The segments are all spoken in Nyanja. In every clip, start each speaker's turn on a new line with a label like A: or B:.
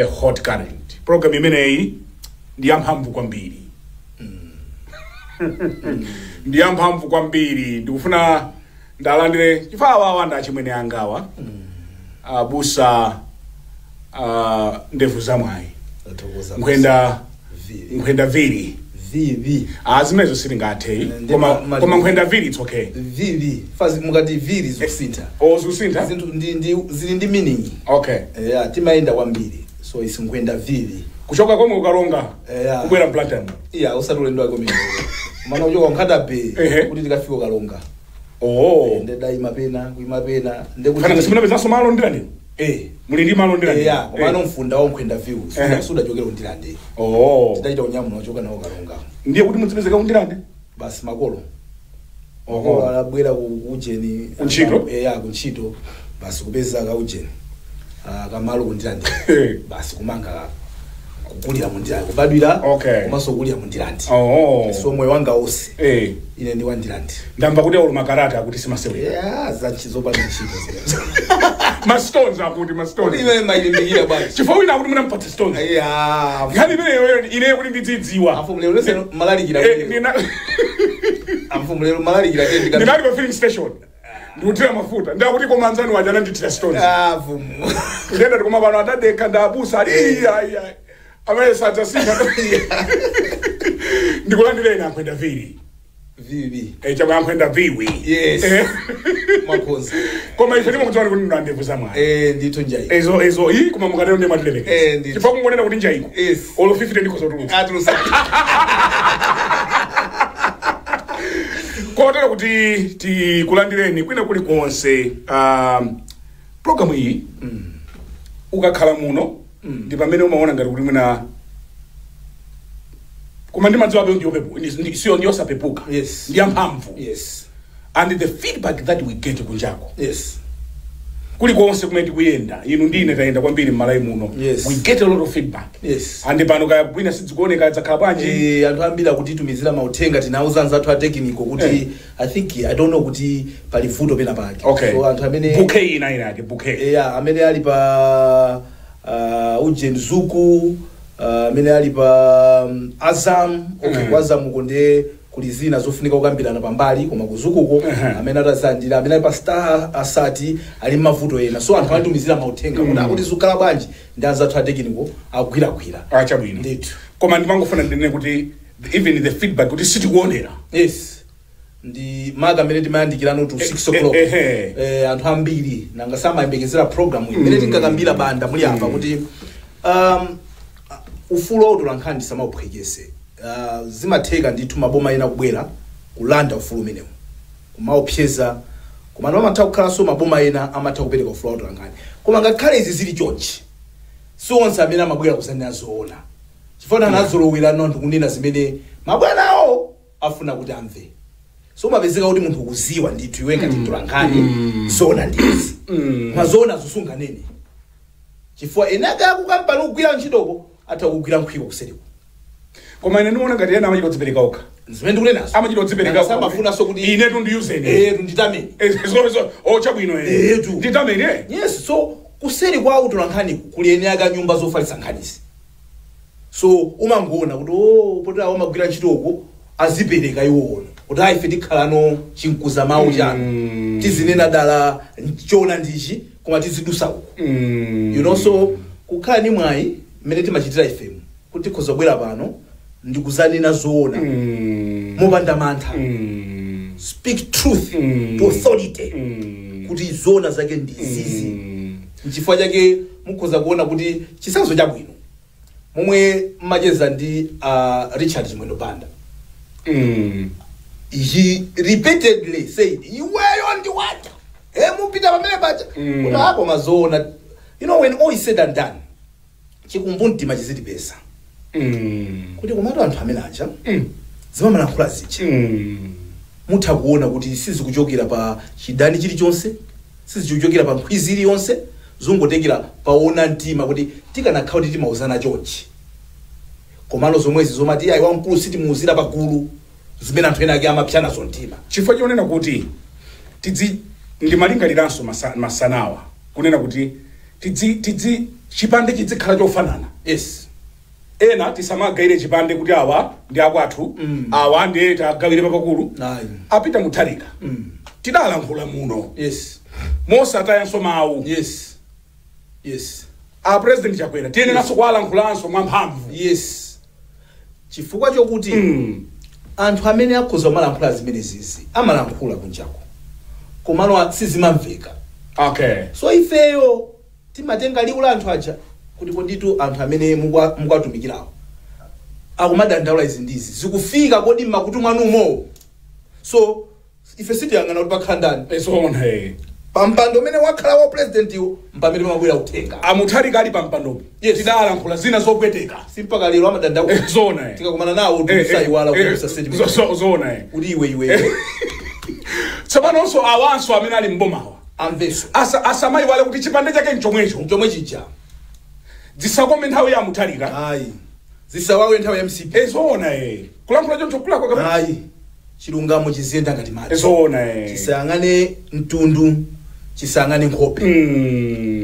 A: The Hot Current. Program imeneyi ndi yamphamvu kwambiri, ndi yamphamvu kwambiri. Ndikufuna ndalandire chifukwa awawa ndi achimwene angawa, abusa ndevu zamwayi.
B: Tathokoza.
A: Nkhwenda.
B: Vili.
A: Nkhwenda vili.
B: Vivi.
A: Ah, zimenezo sitingathe.
B: Ndi
A: Koma koma nkhwenda vili, it's okay.
B: Vivi fazi mukati vili zikusintha.
A: Oh, zikusintha.
B: Zinthu ndi zili ndi meaning. Yeah, timayenda kwambiri, so isi nkhwenda vili.
A: Kuchoka komwe ukalonga kubwera mPlantano.
B: Iya, usati ulendo wake umene mana kuchoka Nkhata Bay kuti tikafika Ukalonga. Ndedayima pena, kuima pena.
A: Kana simunapezanso malo Ndirande?
B: Eh.
A: Muli ndi malo Ndirande?
B: Yeah, komano mfunda wa nkhwenda viwu sudachokera kuNdirande. Tidachita kunyamula kuchoka nawo Kalonga.
A: Ndiye kuti mudzipezeka kuNdirande?
B: Basi, makolo. Makolo alabwera ku ujeni.
A: Kuntchito?
B: Yeah, kuntchito, basi kupeza ka ujeni, ah, kamalo kuNdirande. Basi kumanga, kukulira muNdirande, kubadwira komanso kukulira muNdirande. So moyo wanga wonse ine ndi waNdirande.
A: Ndamva kuti aulu makarata akuti simasewera.
B: Yeah, zachizopanda ntchito zimenezo.
A: Ma stones, akuti ma stones.
B: Imene mayilimbikira bwanji?
A: Chifukwa wina akuti munampatsa stones. Nkhani imeneyo ineyo kuti ndidzidziwa.
B: Amfumu lero lese malalikira. Amfumu lero malalikira.
A: Ndinali pa filling station ndikuthira mafuta, ndakuti koma anzanu waja anandithira stones.
B: Ah, mfumu.
A: Ndenda tikoma pano atadekha ndabusa ali iya iya amene sadzasintha. Ndikulandireni ankhwenda vili.
B: Vivi.
A: Eh, chakwe ankhwenda viwi.
B: Yes. Makhonza.
A: Koma ife timakudziwani kuti ndinu ndevu zamwayi.
B: Eh, ndithu njayi.
A: Ezo ezo iyi, koma mukatero ndiye mwatilemekeza.
B: Eh, ndithu.
A: Chifukwa kungonena kuti njayiko olo 50 ndikhoza kutulutsa.
B: Atulusa.
A: Kotero kuti tikulandireni kwina kulikonse. Programu iyi, ukakhala muno ndi pamene umaona ngati kuti mwina, koma ndimadziwa siyo ndiyosapepuka. Ndi yamphamvu. And the feedback that we get kunjako, kulikonse kumene tikuyenda, inu ndine tayenda kwambiri m'Malawi muno, we get a lot of feedback. And pano kaya bwina sidzikuoneka, dzakhala bwanji?
B: Eh, anthu ambiri akutitumizira mauthenga. Tinauza anzathu a technical kuti I think, I don't know kuti pali vuto pena pake. So anthu amene
A: Bouquet ina ina yake, bouquet.
B: Yeah, amene ali pa ujeni Zuku, amene ali pa Azam, okay. Ku Azam uko ndiye kuli zina zofunika kukambirana pambali, koma kuZukuko amene atazandira, amene ali pa Star asati ali mavuto ena. So anthu anitumizira mauthenga kuti akuti zikukhala bwanji, ndi anzathu a technical akugwiragwira.
A: Ah, chabwino.
B: Ndithu.
A: Koma ndimangofuna ndinene kuti even the feedback kuti sitikuonera.
B: Yes, ndi maka amene timayandikirano to 6 o'clock.
A: Ehe.
B: Eh, anthu ambiri nanga samayembekezera program iyi imene tinkakambira banda muli apa kuti ufulu wa nkhani samauphwekese. Zimatheka ndithu maboma ena kubwera kulanda ufulu umenewu, kumaopseza, koma anthu amatha kukhalanso maboma ena amatha kupereka ufulu wa nkhani. Koma ngakhale izi zili chonchi, si onse amene amabwera kuzanena zoona, chifukwa anazolowera anthu kunena zimene mabwanawo afuna kuti amve. So umapezeka kuti munthu ukuziwa ndithu iwe ngati mtolankhani zoona ndizi, koma zoona zosunganene, chifukwa enaka akukampani kugwira ntchitoko atha kugwira nkhwiko kuseriko.
A: Koma ine ndimaona ngati ena amachita kudzipereka okha.
B: Zimene ndikunenazo.
A: Amachita kudzipereka okha.
B: Samafunanso kuti
A: ine tundiyuzeni.
B: Eh, tunditameni.
A: So oh, chabwino, eh.
B: Etu.
A: Nditameni, eh.
B: Yes, so kuseri kwa utolankhaniku kuli ene aka nyumba zofalitsa nkhanizi. So umangoona kuti oh, poti awo amagwira ntchitoko azipereka iwoona kuti ayi, ife tikhalano chinkuza mawu chanu, tizinena dala chona ndichi, koma tizidusa uku. So kukhala ni mwayi mmene timachitira ifemu kuti tikhoza kubwera pano ndikuzanena zoona mopanda mantha, speak truth to authority, kuti zoona zake ndi izizi. Nchifukwa chake mukhoza kuona kuti chitsanzo chabwino momwe mmacheza ndi Richard Chimwendo Banda, he repeatedly said iweyo ndi waja e mupita pamene paja kuti apo mazoona. When all is said and done, chikumbumtima chizitipeza kuti komatu anthu amene aja zimamalankhula zija, mutha kuona kuti sizikuchokera pa chidani chilichonse, sizikuchokera pa nkhwizi iliyonse, zongotengera paona mtima kuti tikanakhala kuti timauzana chonchi. Komano zomwezi zomati ayi, wamkulu sitimuuzira pagulu, zimene anthu ena ake amapyanazo mtima.
A: Chifukwa chonena kuti tidzi ndimalingaliranso masanawa kunena kuti tidzi tidzi Chipande chizikhala chofanana. Ena tisamagayire chipande kuti awa ndi akwathu, awa ndi tagawire papakulu.
B: Ayi.
A: Apita Mutharika, tidalankhula muno mosatayanso mawu. A President Chakwera tiyeneranso kuwalankhulanso mwamphamvu.
B: Yes, chifukwa chokuti anthu amene akhoza kumalankhula zimenezizi amalankhula kunjako, komano sizimamveka. So ifeyo timatenga liwu la anthu aja kuti koditu anthu amene mukwatumikirawo akumadandaula izi ndizi, zikufika kodi mmakutu mwanumo? So ife sitiyang'ana kuti pakhala ndani
A: Zoona, eh.
B: pampando umene wakhala wa president iwo, mpamene pamabwera uthenga.
A: Amutharika ali pampandopo, tidalankhula zina zopweteka.
B: Simpaka lero amadandaula.
A: Zoona, eh.
B: Tikakumana nawo tikusayiwala kuusa statement
A: Zoona, eh.
B: kuti iwe, iwe, iwe.
A: Tsopanonso awanso amene ali mbomawa
B: amveso.
A: Asamayiwale kuti chipande chake nchomwecho.
B: Chomwe chija.
A: Zisakome nthawi ya Mutharika.
B: Ayi, zisawawe nthawi ya MCP.
A: Zoona, eh. Kulankhula choncho kulakwa kapena?
B: Ayi, chilungamo chiziyenda ngati madzi.
A: Zoona, eh.
B: Chisayang'ane mtundu, chisayang'ane nkhope.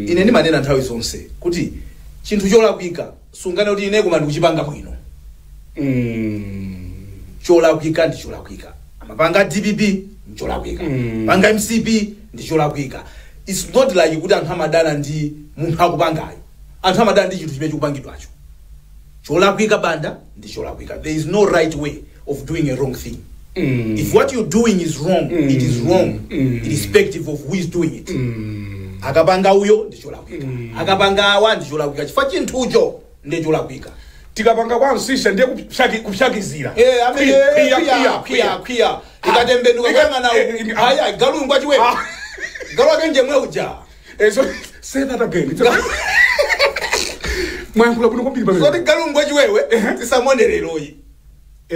B: Ine ndimanena nthawi zonse kuti chinthu cholakwika sungane kuti ine koma ndikuchipanga bwino. Cholakwika ndi cholakwika. Amapanga DPP, ncholakwika. Panga MCP, ndi cholakwika. It's not like kuti anthu amadana ndi munthu akupangayo, anthu amadana ndi chinthu chimene chikupangidwacho. Cholakwika, banda, ndi cholakwika. There is no right way of doing a wrong thing. If what you're doing is wrong, it is wrong, irrespective of who is doing it. Akapanga uyo, ndi cholakwika. Akapanga awa, ndi cholakwika, chifukwa chinthucho ndi cholakwika.
A: Tikapanga kwa Msisha ndiye kupyakizira.
B: Eh, amene
A: Kwiya,
B: kwiya,
A: kwiya,
B: kwiya, kwiya. Ikatembenuka kuyang'ana uku, haya, galu ngwa chiwewe. Galu ake njemwe uja.
A: So say that again. Mwayankhula bwino kwambiri pamene.
B: Zoti galu ngwa chiwewe tisamonereroyi.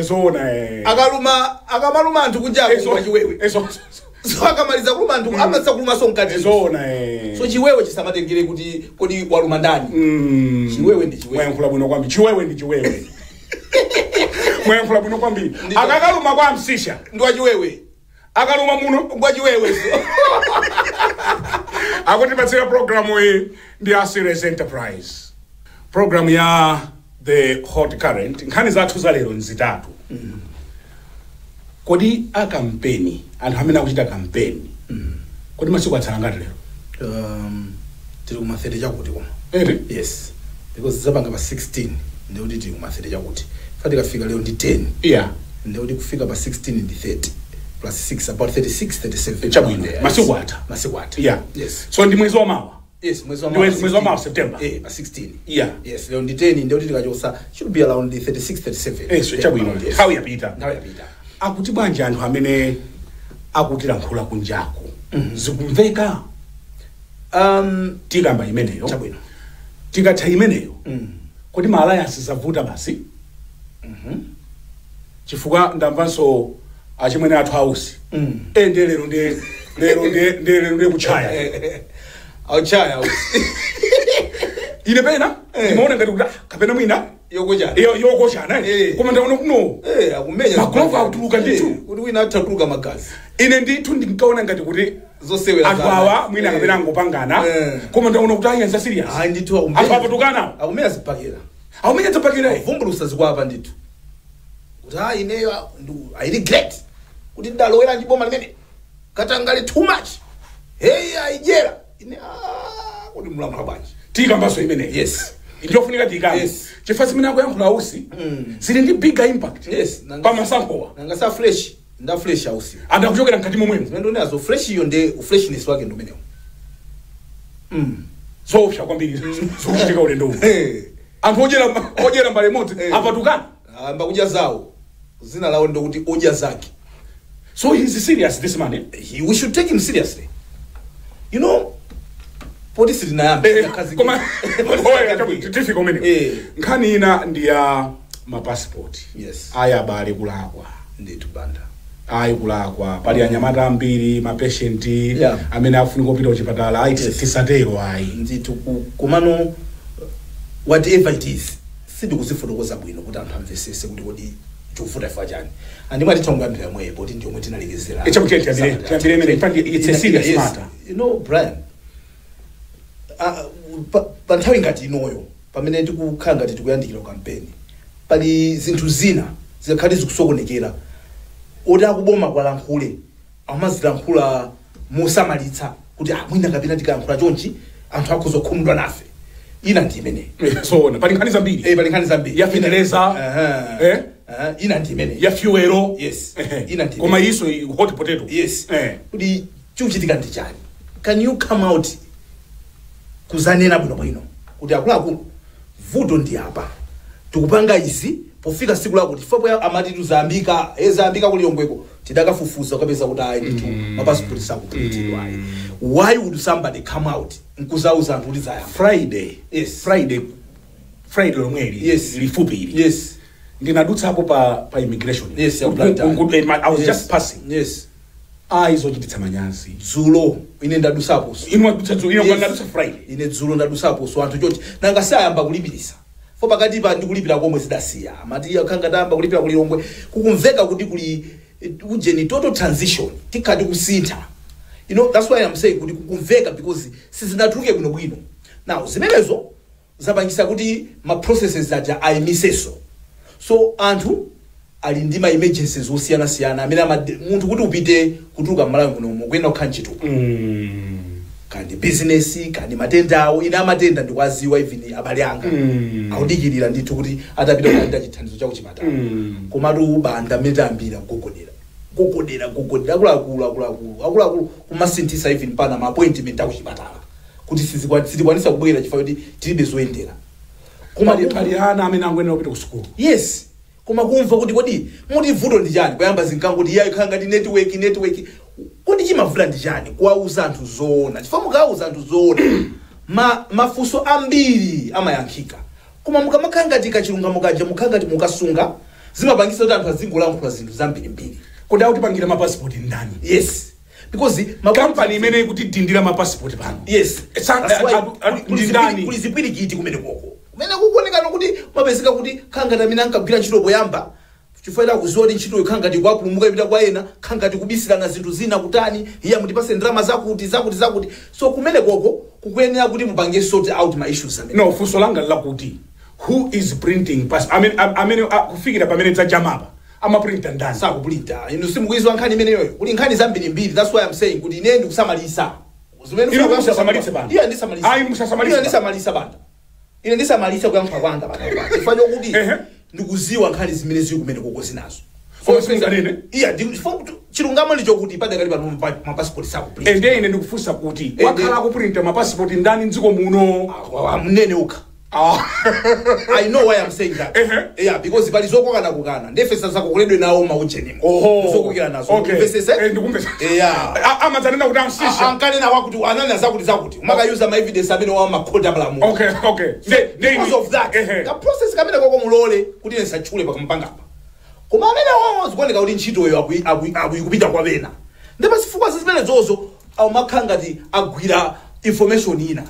A: Zoona, eh.
B: Akaluma, akamaluma anthu kunja ngwa chiwewe. So akamaliza kuluma anthu, amatsa kulumaso mkati.
A: Zoona, eh.
B: So chiwewe chisamatengere kuti kodi waluma ndani. Chiwewe ndi chiwewe.
A: Mwayankhula bwino kwambiri. Chiwewe ndi chiwewe. Mwayankhula bwino kwambiri. Akakaluma kwa Msisha,
B: Ndi chiwewe.
A: Akaluma muno,
B: ngwa chiwewe.
A: Akutipatsira programu iyi ndi a Serious Enterprise. Program ya The Hot Current. Nkhani zathu za lero nzitatu. Kodi a kampeni, anthu amene akuchita kampeni, kodi masiku atsala ngati lero?
B: Tili kuma 30 chakuti koma.
A: Ere?
B: Yes, because zapanga pa 16, ndikuti tili kuma 30 chakuti. Fa tikafika lero ndi 10, ndikuti kufika pa 16 ndi 30 plus 6, about 36, 37.
A: Chabwino.
B: Yes.
A: Masiku atha.
B: Masiku atha. Yes.
A: So ndi mwezi wa mawa.
B: Yes, mwezi wa
A: Ndi
B: mawa.
A: mwezi wa mawa, September.
B: Eh, pa 16. Yes, lero ndi 10, ndikuti tikachosa should be around 36, 37.
A: Eh, so chabwino.
B: Yes.
A: Nthawi yapita.
B: Nthawi yapita.
A: Akuti bwanji anthu amene akutilankhula kunjaku, zikumveka? Tikamba imeneyo.
B: Chabwino.
A: Tikatha imeneyo, kodi ma alliance zavuta basi? Chifukwa ndamvanso achimwene athu ausi, e, ndiye lero, ndiye lero, ndiye lero, ndiye kutchaya.
B: Auchaya.
A: Ine pena ndimaona ngati kuti, ah, kapena mwina
B: Yokochana.
A: iyo yokochana. Koma ndaona kuno
B: Eh, akumenya.
A: Maglovu akutuluka ndithu.
B: Kuti wina athatuluka magazi.
A: Ine ndithu ndinkaona ngati kuti
B: Zosewera.
A: anthu awa mwina kapena angopangana, koma ndaona kuti ayenza serious.
B: Hayi, ndithu akumenya.
A: Anthu apatukana.
B: Akumenya zipakira.
A: Aumenya zipakira.
B: Vumbulusa zikwapa ndithu. Kuti ha, ineyo I regret kuti ndalowera njiboma limene. Katangale too much. Hey, aijera. Ine, ah, kuti mulamula bwanji.
A: Tikambaso imeneyi. Ndiofunika tikambe, chifukwa zimene akuyankhula ausi zili ndi bigger impact pamasankhowa.
B: Nanga sa fresh, nda fresh ausi.
A: Adakuchokera mkati momwemo.
B: Zimene ndionazo fresh iyo, nde freshness wake ndomenewo.
A: Zoopsa kwambiri zikuchitika ulendo uwu. Anthu odyera mbale imodzi apatukana.
B: Amba kudya zawo. Zina lawo ndokuti odya zake.
A: So he's serious, this man, eh?
B: We should take him seriously. Poti sitinayambe.
A: Koma oya, tifika umenewo. Nkhani ina ndi ya mapasipoti. Aya abale, kulakwa.
B: Ndithu, banda.
A: Ayi, kulakwa. Pali anyamata ambiri, mapatient amene afunika kupita kuchipatala. Ayi, tisatero, ayi.
B: Ndithu, komano whatever it is, sindikuzifotokoza bwino kuti anthu amvesese kuti kodi chikuvuta ifa chani. Andimwe atitha kuyambira mweyo poti ndi yomwe tinalekezera.
A: Chakuti tiyambire imene, in fact, it's a serious matter.
B: You know, Brian, Pa nthawi ngati inoyo, pamene tikukhala ngati tikuyandikira kampeni, pali zinthu zina zikakhale zikusokonekera, oti akuboma kwalankhule, amazilankhula mosamalitsa kuti ah, mwina kapena tikayankhula chonchi anthu akhoza kukhumudwa nafe. Ina ndi imeneyi.
A: Zoona, pali nkhani zambiri.
B: Eh, pali nkhani zambiri.
A: Ya fetereza.
B: Aha.
A: Eh?
B: Aha, ina ndi imeneyi.
A: Ya fuel.
B: Yes. Ina ndi
A: Koma iso hot potato.
B: Yes. Kuti chikuchitika ndi chani? Can you come out kuzanena bwinobwino kuti akuluakulu, vuto ndi apa, tikupanga izi pofika siku lakuti chifukwa amati tuzayambika ezayambika kuliyongweko, tidakafufuza ukapeza kuti ayi ndithu, mapasipoti sakuprintidwa ayi. Why would somebody come out nkuzauza anthu kuti zayamba?
A: Friday.
B: Yes.
A: Friday, Friday lomweli. Lifupi ili. Ndinadutsapo pa immigration.
B: Yes, ya Blantyre.
A: I was just passing. Ayi, zochititsa manyazi.
B: Dzulo ine ndadusapo.
A: Inu wadutsa dzulo, ine
B: Yes.
A: ndadutsa Friday.
B: Ine dzulo ndadusapo. So anthu chonchi nanga sayamba kulipirisa fo pakati pa ndi kulipira komwe zidasiya, amati akhanga tayamba kulipira kulilongwe, kukumveka kuti kuli ujeni total transition, tikhati kusintha. That's why I'm saying kuti kukumveka because sizinatuluke bwinobwino. Now zimenezo zapangisa kuti ma processes aja ayimiseso. So anthu ali ndi ma emergencies osiyanasiyana amene munthu kuti upite kutuluka m'Malawi munomo kuyenda kukhala ntchito, kandi business, kandi matenda awo. Ine amatenda ndikwaziwa, even abale anga akudikirira ndithu kuti atapita kulandira chithandizo cha kuchipatala. Komatu banda mmene tayambira kugogodera, kugogodera, kugogodera, akuluakulu, akuluakulu, akuluakulu, kumasinthisa even pana ma appointment akuchipatala kuti sitikwanisa kubwera chifukwa kuti tilibe zoyendera.
A: Koma pali ana amene angoyenera kupita ku sukulu.
B: Yes, koma kumva kuti kodi muti vuto ndi chani? Kuyamba zinkangoti iyayo ikhala ngati network, network. Kodi chimavuta ndi chani kuwauza anthu zoona? Chifukwa mukawauza anthu zoona, mafunso ambiri amayankhika. Koma mukamakhala ngati kachilungamo kaja mukhala ngati mukasunga, zimapangisa kuti anthu azingolankhula zinthu zambirimbiri.
A: Kodi akutipangira mapasipoti ndani?
B: Yes, because
A: Kampani imene ikutidindira mapasipoti pano.
B: Yes. That's why
A: Ndi ndani?
B: kuli zipwirikiti kumene koko kumene kukuonekana kuti mapezeka kuti khangati amene ankagwira ntchito poyamba, chifukwa kuziwa kuti ntchitoyo khangati kwapulumuka ipita kwa ena, khangati kubisirana zinthu zina kutani, iya mutipase ndalama zakuti zakuti zakuti. So kumene koko kukuyenera kuti mupange sort out ma issues amene.
A: No, funso langa lakuti who is printing pass, I mean, amene kufikira pamene dzajamapa amaprinta ndani?
B: Sakuprinta. Inu simukuizwa nkhani imeneyoyo? Kuli nkhani zambirimbiri. That's why I'm saying kuti ine ndikusamalisa. Zimene
A: Inu musasamalitse pano.
B: Iya, ndisamalisa.
A: Ayi, musasamalitse.
B: Iya, ndisamalisa banda. Ine ndisamalisa kuyankhula kwanga pano chifukwa chokuti ndikuziwa nkhani zimene zili kumene koko zinazo.
A: Koma simunganene?
B: Iya, chifukwa kuti chilungamo ndi chokuti padakali pano mapasipoti sakuprinta.
A: Ende ine ndikufunsa kuti wakhala akuprinta mapasipoti ndani mdziko muno?
B: Mnene ukha. I know why I'm saying that. Yeah, because pali zokokana kukana. Ndefe sasa kukuledwe nawo mauchenimo. Zokokera nazo.
A: Okay.
B: Kumvesese?
A: Eh, ndikumvesa.
B: Yeah.
A: Amadzanena kuti amsisha.
B: Ankanena wakuti ananena zakuti zakuti. Umakayuza ma evidence amene wa makhota malamulo.
A: Okay.
B: Because of that, ka process kamene koko mulole kuti ine sachule pakampangapa. Koma amene wawo zikuoneka kuti ntchitoyo akuyikupita kwa bena. Ndipo zifukwa zimene zozo amakhala ngati agwira information ina.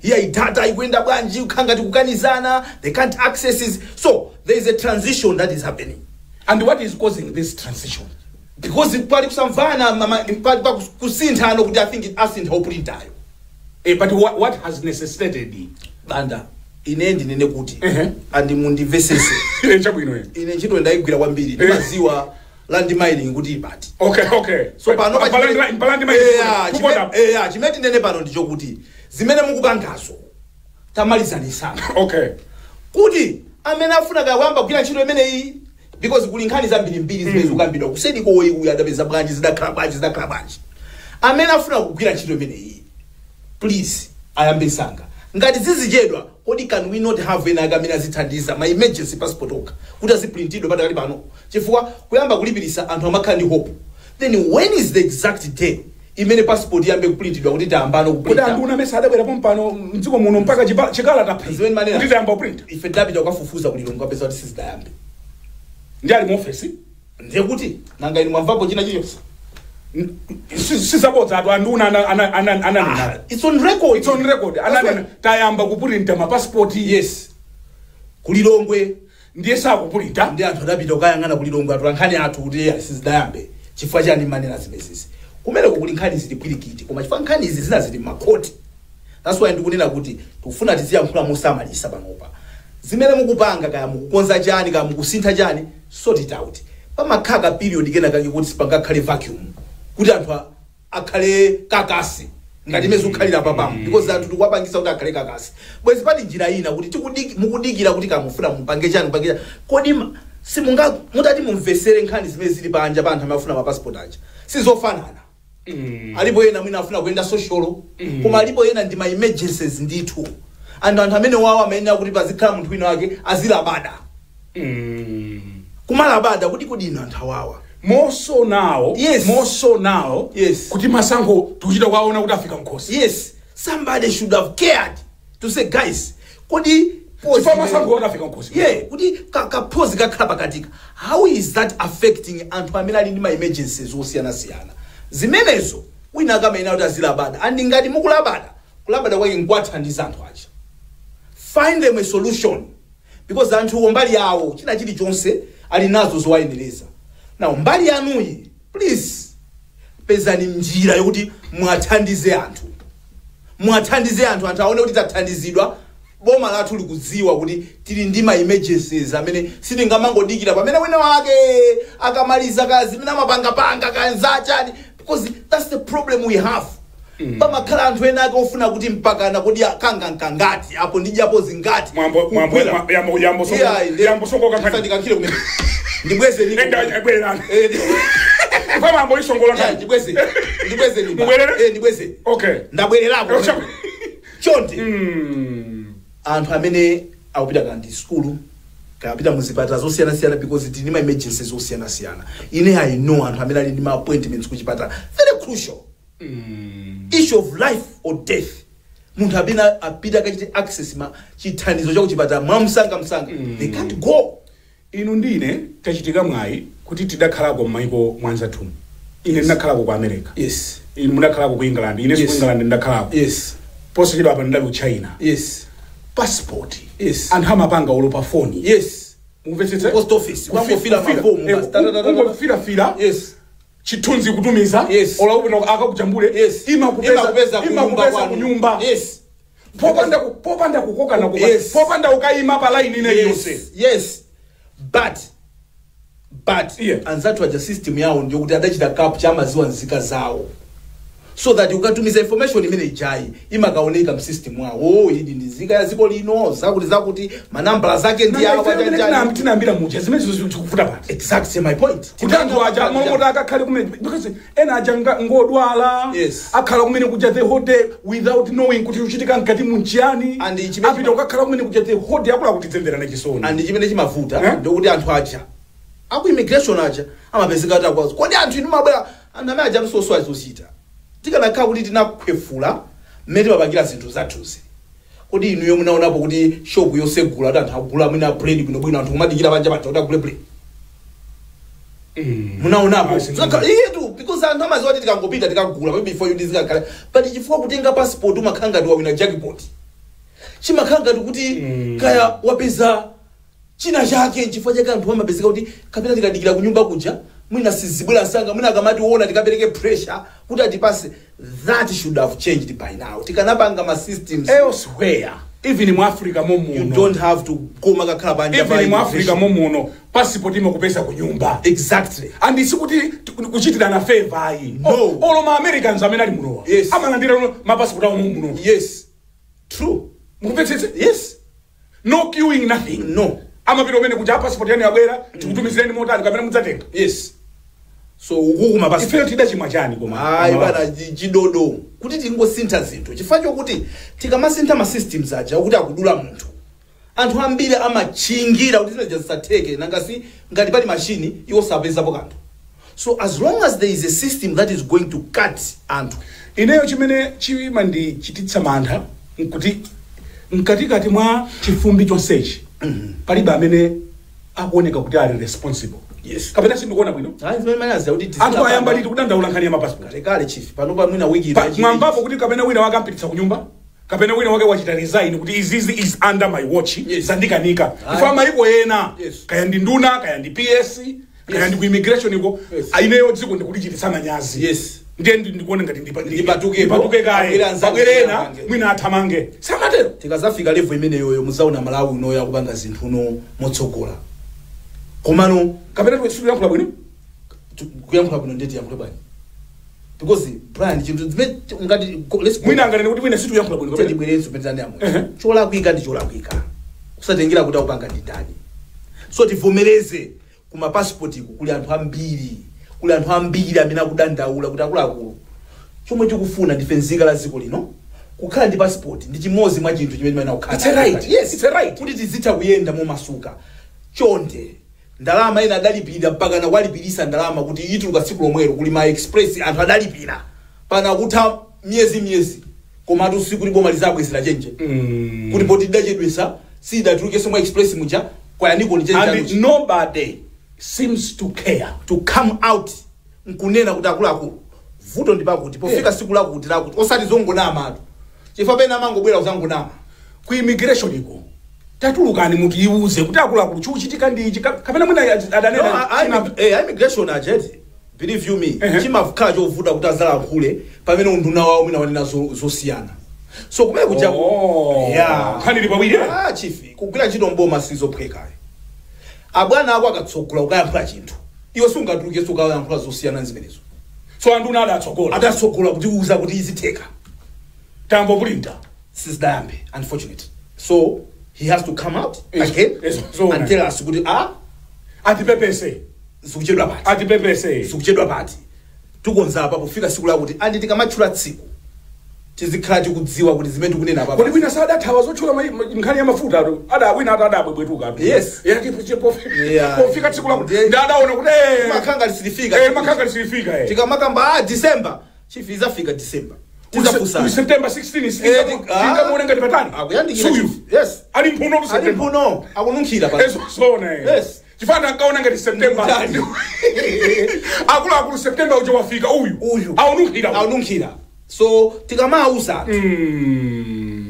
B: Iya, idata ikuyenda bwanji, kukhala ngati kukanizana, they can't access it. So there is a transition that is happening.
A: And what is causing this transition?
B: Because pali kusamvana, pali pa kusinthano kuti I think asintha oprintayo.
A: But what has necessitated it?
B: Banda, ine ndinene kuti andi mundimvesese.
A: Chabwino.
B: Ine ntchito ndayigwira kwambiri, ndimaziwa land mining kuti ipati.
A: So
B: pano
A: Kuponda.
B: Chimene tinene pano ndichokuti zimene mukupangazo tamalizanisana kuti amene afuna kayamba kugwira ntchito imeneyi, because kuli nkhani zambirimbiri zimene zikukambidwa kuseri koyi, uyu adapeza bwanji, zidakhala bwanji, zidakhala bwanji. Amene afuna kugwira ntchito imeneyi, please ayambe sanga. Ngati zizichedwa, kodi can we not have ena ake amene azithandiza ma emergency passport okha kuti aziprintidwe padakali pano? Chifukwa kuyamba kulipirisa anthu amakhala ndi hope. Then when is the exact day imene passport iyambe kuprintidwa kuti tayambano
A: Kodi
B: kuprinta?
A: anthu unamesa adabwera pompano mdziko muno mpaka chikalata phi
B: Zimene manena.
A: kuti tayamba kuprinta?
B: Ife tidapita kukafufuza kulilongwe, kapeza kuti sizidayambe.
A: Ndi ali mu ofesi?
B: Ndiye kuti nanga inu mwamvapo china chilichonse?
A: Sizabodza atu anduna ananena.
B: It's on record.
A: It's on record.
B: That's
A: Ananena tayamba kuprinta mapasipoti.
B: Yes, kulilongwe.
A: Ndiye sakupurinta.
B: Ndi anthu adapita kukayang'ana kulilongwe, atu nkhani athu kuti iya sizidayambe. Chifukwa chani manena zimezezi? Kumeneko kuli nkhani zili pwirikiti, koma chifukwa nkhani izi zina zili m'makhoti. That's why ndikunena kuti tikufuna tiziyankhula mosamalisa panopa. Zimene mukupanga, kaya mukukonza chani, kaya mukusintha chani, sort it out. Pamakhala period kena kake kuti sipangakhale vacuum, kuti anthu akhale kakasi ngati imene zikukhalira papamu, because anthu tikuwapangisa kuti akhale kakasi. Bwezi pali njira ina kuti mukudikira kuti kamufuna mupange chani, mupange chani. Kodi simunga mutati mumvesere nkhani zimene zili panja pa anthu amafuna mapasipoti aja, sizofanana. Alipo ena mwina afuna kuyenda social, koma alipo ena ndi ma emergencies ndithu. Anthu amene wawo amayenera kuti pazikhala munthu wina wake azilabada, kumalabada kuti kodi ino anthu awawa.
A: More so now. More so now. Kuti masankho tikuchita kwaona kuti afika mkhosi.
B: Yes, somebody should have cared to say, "Guys, kodi pause
A: Chifukwa masankho kuti afika mkhosi.
B: Yeah, kuti ka pause kakhala pakatika, how is that affecting anthu amene ali ndi ma emergencies osiyanasiyana?" Zimenezo wina akamayenera kuti azilabada. And ngati mukulabada, kulabada kwake nkwathandiza anthu aja. Find them a solution, because anthuwo mbali yawo china chilichonse ali nazo zowayenereza. Now mbali yanuyi, please pezani njira yokuti mwathandize anthu, mwathandize anthu, anthu aone kuti tathandizidwa. Boma lathu likudziwa kuti tili ndi ma emergencies amene sitingamangodikira pamene wina wake akamaliza kazi zimene amapangapanga kanzachani, because that's the problem we have. Pamakhala anthu ena ake ofuna kuti mpakana kodi kanga nkangati apo ndidyapo zingati.
A: Mwambo mwambo
B: Kugwira.
A: yambo yambo soko.
B: Yeah,
A: Yambo soko kakhani.
B: Ndikankhire kumene, ndibweze niko.
A: Enda bwererani.
B: Eh,
A: Kwa mambo isongola
B: yeah,
A: nkhani.
B: ndibweze, ndibweze nimba.
A: Mubwerere?
B: Eh, ndibweze. Ndabwererako chonde. Anthu amene akupita kandi skulu, kapita muzipatala zosiyanasiyana, because tili ma emergencies osiyanasiyana. Ine I know anthu amene ali ndi ma appointments kuchipatala, very crucial issue of life or death. Munthu amene apita akachite access ma chithandizo cha kuchipatala mwamsangamsanga, they can't go.
A: Inu ndine tachitika mwayi kuti tidakhalako m'mayiko mwanzathumu. Ine ndinakhalako ku America. Inu munakhalako ku England. Ine ku England ndakhalako. Posachedwa apa ndinali ku China. Passport, anthu amapanga ulo pa foni. Mumvetsetse?
B: Post office, kwangofila mafomu, basi, ta, ta, ta, ta, ta.
A: Kungofilafila chithunzi, kutumiza. Ola upita akakujambule.
B: Imakupeza
A: imakupeza
B: kunyumba
A: imakupeza
B: kwanu.
A: kunyumba. Popanda kukokana kuka, popanda ukayima pa line ine yonse.
B: Yes, but anzathu aja system yawo ndiyo kuti adachita capture, amaziwa nzika zawo, so that ukatumiza information imene ijayi imakaoneka msystem wawo. Oh, ili ndi nzika ya dziko lino, zakuti zakuti, manambala zake ndi awa, chani, chani.
A: Tinambira muja zimene zikuvuta pati?
B: Exactly my point.
A: Kuti anthu aja malomoti akakhale kumene, because ena aja ngodwala. Akhala kumene kuja the whole day without knowing kuti kuchitika mkati munchiyani.
B: And chimene
A: Apita kukakhala kumene kuja the whole day, akula kuti dzemverana chisoni.
B: And chimene chimavuta
A: Eh?
B: ndikuti anthu aja aku immigration aja amapezeka kuti akwazo, kodi anthu inu mabwera, anthu amene aja msoso azochita. Tikanakhala kuti tinakhwefula mmene timapangira zinthu zathuzi, kodi inuyo munaonapo kuti shopu yosegula kuti anthu agula mwina bread bwinobwino, anthu kumadikira panja paja kuti agule bread? Munaonapo?
A: Ah,
B: Iyetu, because anthu amaziwa kuti tikangopita tikagula, maybe before you ndizikakhala. But chifukwa kutenga passport umakhala ngati wawina jackpot, chimakhala ngati kuti kaya wapeza china chake. Nchifukwa chake anthu amapezeka kuti kapena tikadikira kunyumba kuja mwina sizibwera msanga, mwina akamati uona tikapereke pressure kuti atipase. That should have changed by now tikanapanga ma systems.
A: Elsewhere, even mu Africa momuno,
B: You don't have to go makakhala panja pa
A: even mu Africa
B: immigration.
A: momuno, passport imakupeza kunyumba. And sikuti kuchitirana favor ayi.
B: No.
A: Olo ma Americans amene ali munowa amalandira mapassport awo muno.
B: Yes, true.
A: Mukumvetsetse?
B: Yes.
A: No queuing, nothing.
B: No.
A: Amapita umene kuja, passport yanu yabwera, tikutumizireni motani kapena mudzatenga.
B: Yes, so ukukuma passport.
A: Ifeyo tidachimwa chani koma?
B: Ayi bana, chidodo kuti tingosintha zinthu, chifukwa chokuti tikamasintha ma systems aja kuti akudula munthu, anthu ambiri amachingira kuti zimene zisatheke. Nangasi ngati pali machini, iwo sapezapo kanthu. So as long as there is a system that is going to cut anthu.
A: Ineyo chimene chimandichititsa mantha nkuti mkatikati mwa chifumbi chonsechi palibe amene akuoneka kuti ali responsible. Kapena sindikuona bwino?
B: Ayi, zimene manazi kuti
A: Anthu ayamba liti kudandaula nkhani ya mapassport?
B: Kalekale, chief. Pano pa mwina wiki
A: Mwambapo kuti kapena wina wake ampititsa kunyumba, kapena wina wake wachita resign kuti izizi is under my watch, zandikanika. Ifa maiko ena, kaya ndi nduna, kaya ndi PS, kaya ndi ku immigration iko, ineyo dziko ndikulichititsa manyazi. Ndiye ndikuone ngati
B: Ndipatukepo.
A: ndipatuke kaye,
B: Abwere anzake
A: pabwere ena,
B: athamange.
A: mwina athamange. Samatero.
B: Tikazafika level imeneyoyo, muzaona Malawi unoyo akupanga zinthu uno motsogola. Komano
A: Kapena situyankhula bwino?
B: Kuyankhula bwino, ndeti yankhule bwanji? Because Brian, chinthu zimene ngati let's go.
A: Mwina anganene kuti mwina situyankhula bwino kapena.
B: Tibwerenso penzani amwe. Cholakwika ndi cholakwika, kusatengera kuti akupanga ndi ndani. So tivomereze, kuma passport iku kuli anthu ambiri, kuli anthu ambiri amene akudandaula kuti akuluakulu, chomwe tikufuna ndife nzika la dziko lino, kukhala ndi passport ndi chimodzi mwa chinthu chimene timayenera kukhala.
A: It's a right.
B: Yes.
A: It's a right.
B: Kuti tizitha kuyenda momasuka. Chonde, ndalama ina adalipira mpaka nakwalipirisa ndalama kuti ituluka tsiku lomwelo. Kuli ma express, anthu adalipira pana kutha miyezi miyezi, komatu siku liboma lizabwezera chenje kuti poti idachedwesa sidatulukenso mwa express muja kwayaniko ni chenje
A: And
B: chanuchi.
A: nobody seems to care
B: To come out nkunena kuti akuluakulu, vuto ndi pakuti pofika siku lakuti lakuti, osati zongonama atu, chifukwa pena amangobwera kuzangonama.
A: Ku immigration iko, tatulukani mutiiuze kuti akuluakulu, chikuchitika ndi ichi. Kapena mwina adanena
B: No, immigration agent, believe you me, chimakhala chovuta kuti azalankhule pamene unduna wawo mwina wanena zosiyana. So kumene kuja
A: Oh.
B: Yeah.
A: Nkhani ili pawiri, eh?
B: Ah, chief, kugwira ntchito mboma sizophwekayo. Abwana ako akatsogola ukayankhula chinthu, iwe sungatulukenso ukayankhula zosiyana zimenezo.
A: So anduna adatsogola.
B: Adatsogola kutiuza kuti izitheka.
A: Tambo pulinta.
B: Sizidayambe, unfortunate. So he has to come out again
A: Yes, so
B: and tell us kuti ah,
A: atipepese.
B: zikuchedwa pati,
A: Atipepese.
B: zikuchedwa pati, tikonza apa pofika siku lakuti. Andi tikamatchula tsiku, tizikhala tikudziwa kuti zimene tikunena apa.
A: Kodi wina sadathawa zotchula nkhani ya mafuta atu ada wina atu adabwebwetuka atu.
B: Yes. Yeah.
A: Pofika tsiku lakuti,
B: Ndiye-
A: ndi adaona kuti
B: Makhanga lisilifika.
A: Makhanga lisilifika.
B: Tikamakamba ah, December, chief, izafika December, tizafunsana.
A: September 16.
B: Eh,
A: Tingamuone ngati patali.
B: Akuyandikira,
A: Suyu.
B: chief. Yes.
A: Ali mphuno tu
B: Ali
A: September.
B: mphuno, akununkhira pa.
A: Ezo zona.
B: Yes.
A: Chifana ankaona ngati September.
B: Ndikutali.
A: Akuluakulu, September uja wafika uyu.
B: Uyu.
A: Aununkhira uyu.
B: Akununkhira. So tikamauza anthu,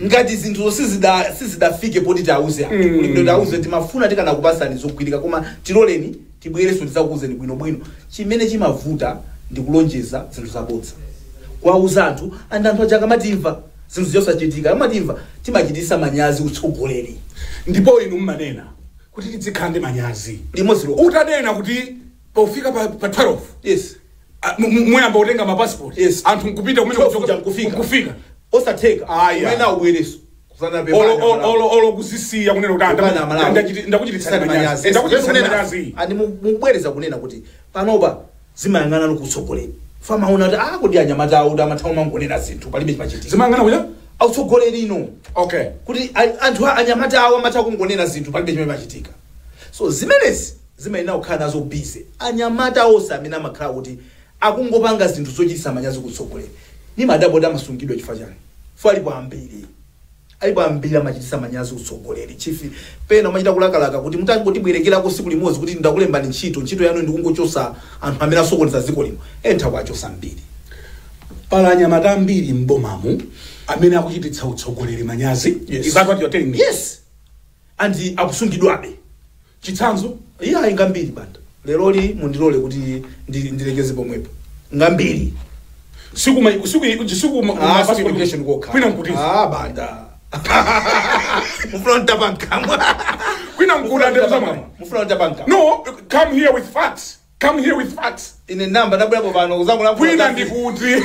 B: ngati zinthu sizidafike poti tiauze anthu, kuti bwino tiauze, timafuna tikanakupasani zogwirika, koma tiloleni tibwereso tidzakuuzeni bwinobwino. Chimene chimavuta ndi kulonjeza zinthu zabodza kuwauza anthu, and anthu aja akamatimva zinthu zosachitika, amatimva, timachitisa manyazi utsogoleri.
A: Ndipo inu mmanena kuti tizikhala ndi manyazi.
B: Limodzi lokha.
A: Utanena kuti pofika pa 12 muyamba kutenga mapassport, anthu nkupita kumene.
B: 12 kuja nkufika.
A: Nkufika.
B: Osatheka.
A: Aya.
B: Umene ubwereso.
A: Olo kuzisiya, kunena kuti ndakuchititsani manyazi. Ndakuchititsani manyazi.
B: Andi mukubwereza kunena kuti panopa zimayang'ana kutsogoleri, famaona kuti ah, kuti anyamata awo amathawa mangonena zinthu, palibe chimachitika.
A: Zimayang'ana kuja.
B: Autsogoleri ino kuti anthu anyamata awo amatha kungonena zinthu, palibe chimene machitika. So zimenezi zimayenera kukhala nazo busy anyamata onse amene amakhala kuti akungopanga zinthu zochititsa manyazi kutsogoleri. Ni madaboti amasungidwa chifukwa chani? Fo alipo ambiri, alipo ambiri amachititsa manyazi utsogoleri, chief. Pena umachita kulakalaka kuti mutangotibwerekerako tsiku limodzi kuti ndakulembani ntchito, ntchito yanu ndikungochosa anthu amene asokoneza dziko lino, entha kwachosa mbiri.
A: Pala anyamata ambiri m'bomamu amene akuchititsa utsogoleri manyazi.
B: Yes.
A: Is that what you're telling me?
B: Yes, and akusungidwabe.
A: Chitsanzo?
B: Iye ayi, ngambiri banda. Leroli mundilole kuti ndilekeze pomwepo, ngambiri.
A: Siku
B: Ah, siku immigration kokha.
A: Kwina nkutiza.
B: Ah, banda, mufuna ntapa nkamwa.
A: Kwina nkuta ndevu zamwali.
B: Mufuna ntapa nkamwa.
A: No, come here with facts, come here with facts.
B: Ine namba ndabwerapo pano kuzangu.
A: Kwina ndikuti,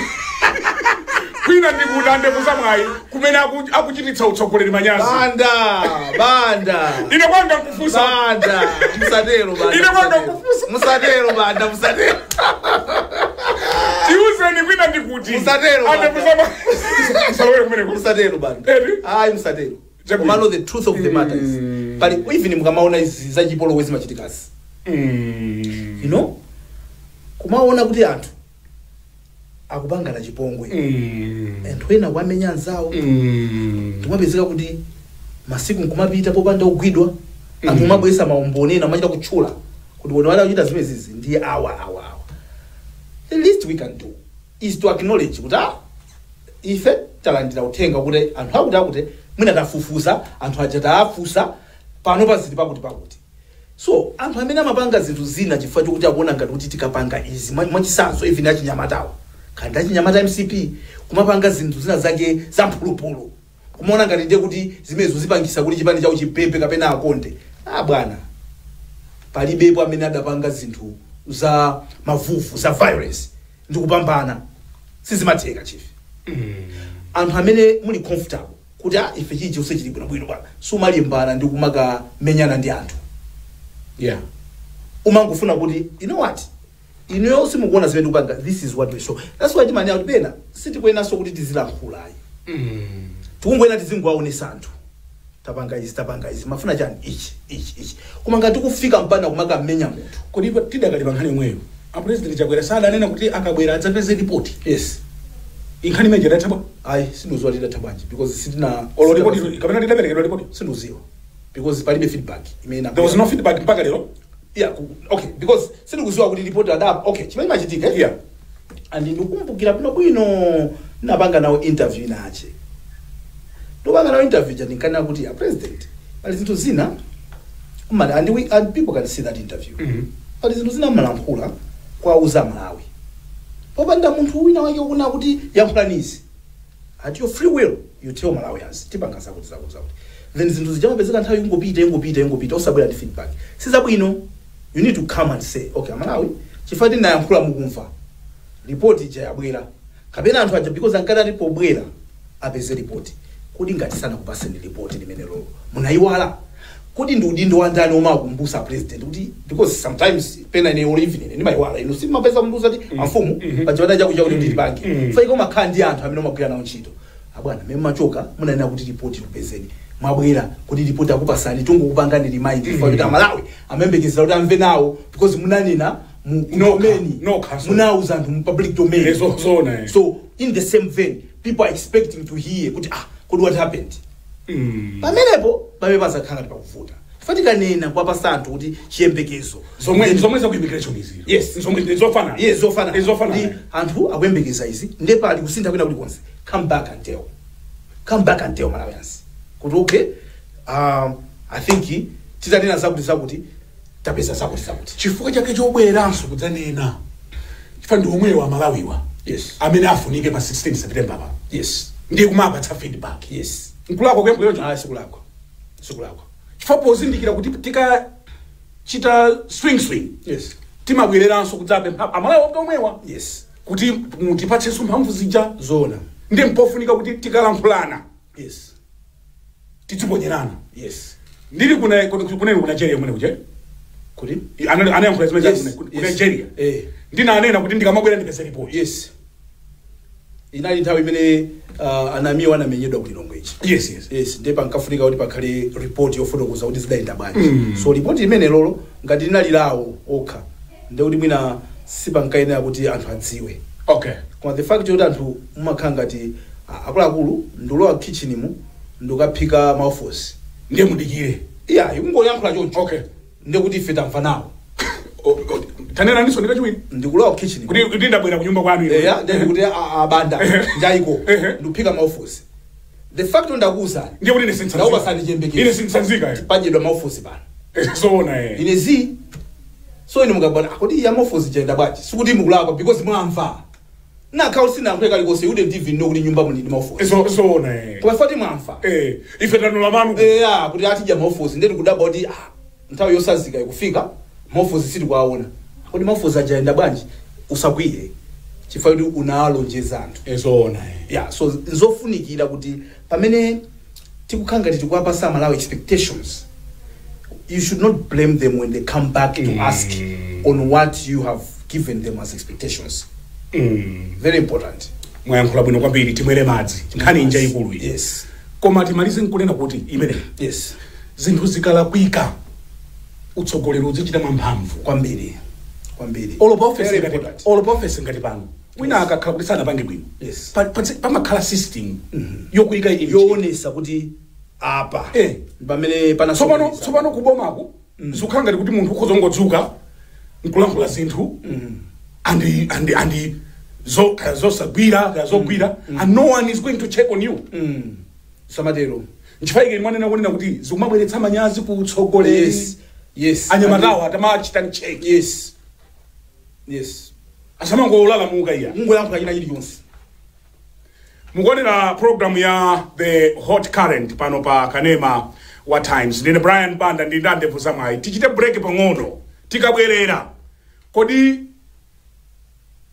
A: kwina ndikuti andevu zamwayi kumene akuchititsa utsogoleri manyazi.
B: Banda, banda.
A: Ine kwanga nkufunsa.
B: Banda, musatero banda.
A: Ine kwanga
B: Musatero.
A: nkufunsa.
B: Musatero banda, musatero.
A: Tiuzeni, kwina ndikuti
B: Musatero,
A: andevu
B: banda.
A: zamwayi. Musalowere kumeneko.
B: Musatero banda.
A: Eri?
B: Ayi, musatero.
A: Chabwino.
B: Komano the truth of the matter is, pali even mukamaona izi zachipolowe zimachitikazi, kumaona kuti anthu akupangana chipongwe, anthu ena kuamenya anzawo, ndimapezeka kuti masiku nkumapita popanda kugwidwa. Anthu umabweresa maumboni, ena amachita kutchula kuti wona wale akuchita zimenezizi ndiye awa, awa, awa. The least we can do is to acknowledge kuti ah, ife talandira uthenga kuti anthu akuti akuti, mwina tafufuza, anthu aja taafusa, pano pazili pakuti pakuti. So anthu amene amapanga zinthu zina chifukwa chokuti akuona ngati kuti tikapanga izi, mwachisanzo even achinyamatawo Kandi achinyamata MCP kumapanga zinthu zina zake zamphulupulu, kumaona ngati ndiye kuti zimenezo zipangisa kuti chipani chawo chipepe kapena akonde. Ah bwana, palibepo amene adapanga zinthu za mavuvu, za violence, ndikupambana. Sizimatheka, chief. Anthu amene muli comfortable kuti ah, ife chichi chonse chili bwinobwino bwana, sumalimbana ndi kumakamenyana ndi anthu. Umangofuna kuti, you know what, inuyo simukuona zimene tikupanga, this is what we saw. That's why timanena kuti pena sitikuyenanso kuti tizilankhulayi, tikungoyena tizingowaonesa anthu, tapanga izi, tapanga izi, mafuna chani, ichi, ichi, ichi. Koma ngati tikufika mpana kumakamenya munthu.
A: Kodi tidakali pa nkhani yomweyo, a President Chakwera sadanena kuti akabwera adzapeze ripoti?
B: Yes.
A: Inkhani imene idatha bwa?
B: Ayi, sindiuziwa tidatha bwanji because sitina
A: Olo ripoti kapena tidaperekedwa ripoti?
B: Sindiuziwa because palibe feedback imene
A: There was no feedback mpaka lero.
B: Yeah, okay, because sindikuziwa kuti report adap. Okay, chimene machitika, eh? And ndikumbukira bwino bwino napanga nawo interview inache, ndopanga nawo interview ja, ndinkanena kuti a President, pali zinthu zina umati, and people can see that interview, pali zinthu zina mmalankhula kwauza Malawi popanda munthu wina wake ukuna kuti yankhulanizi. At your free will you tell Malawians tipanga zakuti, zakuti, zakuti, then zinthu zijamapezeka nthawi ingopita, ingopita, ingopita, osabwera ndi feedback, sizabwino. You need to come and say, "Okay, Amalawi, chifukwa tinayankhula mukumva, ripoti ija yabwera," kapena anthu aja, because ankati ati pobwera apeze ripoti. Kodi ngati sanakupaseni ripoti limene lolo munayiwala, kodi ndi udindo wa ndani omakumbusa President kuti, because sometimes pena ine or even ine ndimayiwala, inu simapeza mnduza ti amfumu pachipata chaku chakuti nditipange faika umakhala ndi anthu amene umagwira nawo ntchito. Abwana, mmene machoka munanena kuti ripoti ikupezeni, mwabwera kuti ripoti akupasani, tungokupangani remind mm kuti Amalawi amayembekezera kuti amve nawo because munanena mu domain,
A: Nokha, so.
B: munauza anthu mu public domain.
A: Zona, eh.
B: So in the same vein, people are expecting to hear kuti, ah, kodi what happened? Pamenepo pamene pazakhala ngati pakuvuta, chifukwa tikanena kuwapasa anthu kuti chiyembekezo.
A: Zomwe zomwe za ku immigration izi?
B: Yes.
A: Zomwe zofanana?
B: Yes, zofanana.
A: Zofanana.
B: Ndi anthu akuyembekeza izi, ndiye pali kusintha kwina kulikonse, come back and tell, come back and tell Malawians kuti, okay, I think titanena zakuti zakuti, tapeza zakuti zakuti.
A: Chifukwa chake chobweranso kudzanena, chifukwa ndi omwewa Amalawiwa amene afunike pa 16 September pa, ndiye kumapatsa feedback. Nkulakwa kuyambuyonjo?
B: Ah, sikulakwa, sikulakwa.
A: Chifukwa pozindikira kuti tikachita swing swing, timabwereranso kudzapempha Amalawi omwewa kuti mutipatsenso mphamvu zija. Ndi mpofunika kuti tikalankhulana tidziponyerana. Ndili kuna kunene ku Nigeria kumene kuja,
B: Kuti
A: anayankhula zimene ku Nigeria. Ndinanena kuti ndikamabwera ndipeze report.
B: Yes, inali nthawi imene anamiwa anamenyedwa ku Lilongwe ichi.
A: Yes.
B: Yes, ndiye pankafunika kuti pakhale report yofotokoza kuti zidayenda bwanji. So report imene lolo ngati linali lawo okha, ndiye kuti mwina sipankayenera kuti anthu adziwe. Koma the fact yoti anthu mumakhala ngati akuluakulu, ndikulowa kitchen mu ndikukaphika maufosi,
A: Ndiye mudikire.
B: Iya, ikungoyankhula choncho, ndiye kuti ife tamva nawo.
A: Tanena ndiso ndikachiwiri.
B: Ndikulowa kitchen.
A: Kuti ndabwera kunyumba kwanu ino.
B: Eya, ndiye kuti abanda njayiko, ndikuphika maufosi, the fact ndakuwuzani,
A: Ndiye kuti ine sintsanzika.
B: Ndakupasani chiyembekezo.
A: Ine sintsanzika, eh.
B: Padyedwa maufosi pano.
A: Zoona, eh.
B: Ine zi so ine mukabona akuti ya maufosi chayenda bwanji, sikuti mukulakwa because mwamva. Nakhawo sinayankhule kalikonse, you wouldn't even know kuti nyumba muli ndi maufosi.
A: Zoona, eh.
B: Koma fati mwamva.
A: Eh, ife tanola manu.
B: Eya, kuti atidya maufosi, ndeti kudabwa kuti ah, nthawi yosazika ikufika, maufosi sitikuwaona, kuti maufosi ajayenda bwanji? Usakwiye chifukwa kuti unalonjeza anthu.
A: Zoona, eh.
B: Yeah, so nzofunikira kuti pamene tikukhala ngati tikuwapasa Malawi expectations, you should not blame them when they come back to ask on what you have given them as expectations. Very important.
A: Mwayankhula bwino kwambiri. Timwere madzi, nkhani inja ikulu iyi. Koma timalize nkunena kuti imene zinthu zikalakwika, utsogoleri uzichita mwamphamvu.
B: Kwambiri, kwambiri.
A: Olo pa office
B: Very
A: ngati
B: important.
A: olo pa office ngati pano, wina akakhala kuti sanapange bwino, pamakhala system yokuyika ili
B: Yoonesa kuti apa pamene pana.
A: Tsopano kubomaku zikukhala ngati kuti munthu ukhoza kungodzuka nkulankhula zinthu and zo kaya zosagwira, kaya zogwira, and no one is going to check on you.
B: Samatero.
A: Nchifukwa ike mwanena kunena kuti zikumabweretsa manyazi ku utsogoleri. Anyamatawo atamachita check.
B: Yes.
A: Asamangolalamuka iya.
B: Mungoyankhula china chilichonse.
A: Mukuonera program ya The Hot Current pano pa kanema wa Times. Ndine Brian Banda ndi Ndevu Zamwayi. Tichite break pang'ono. Tikabwerera, kodi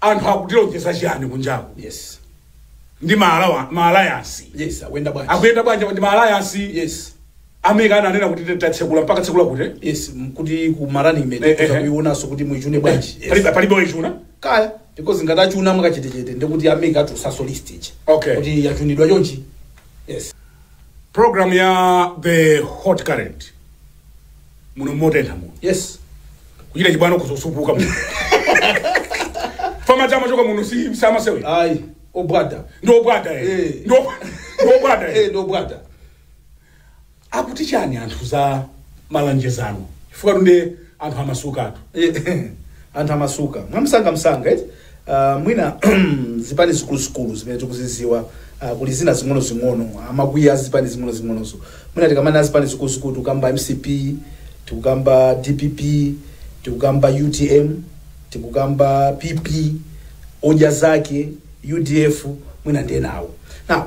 A: anthu akutilonjeza chiyani kunjaku? Ndi ma alliance.
B: Yes, akuyenda bwanji?
A: Akuyenda bwanji ndi ma alliance? Amene ananena kuti tatsekula mpaka tsekula kuti?
B: Yes, kuti ku ma running mate kuionanso kuti muichune bwanji. Yes.
A: Palibe oichuna.
B: Kaya, because ngati achuna mwakachetechete, ndikuti amene atusaso list ija kuti yachunidwa chonchi. Yes.
A: Program ya The Hot Current muno motentha muno. Kuchita chibwana kuzosupuka muno. Fama chama choka muno si samasewe.
B: Ayi, obwada.
A: Ndi obwada. Ndi obwada.
B: Ndi obwada.
A: Akuti chani anthu za malanjezano? Chifukwa tunde anthu amasuka atu.
B: Anthu amasuka mwamsanga msanga, eti mwina zipani zikuluzikulu zimene tikuziziwa, kuli zina zing'ono-zing'ono amakwiya zipani zing'ono-zing'onozo. Mwina tikamana zipani zikuluzikulu, tikukamba MCP, tikukamba DPP, tikukamba UTM, tikukamba PP, Odya Zake, UDF, mwina ndiye nawo. Now,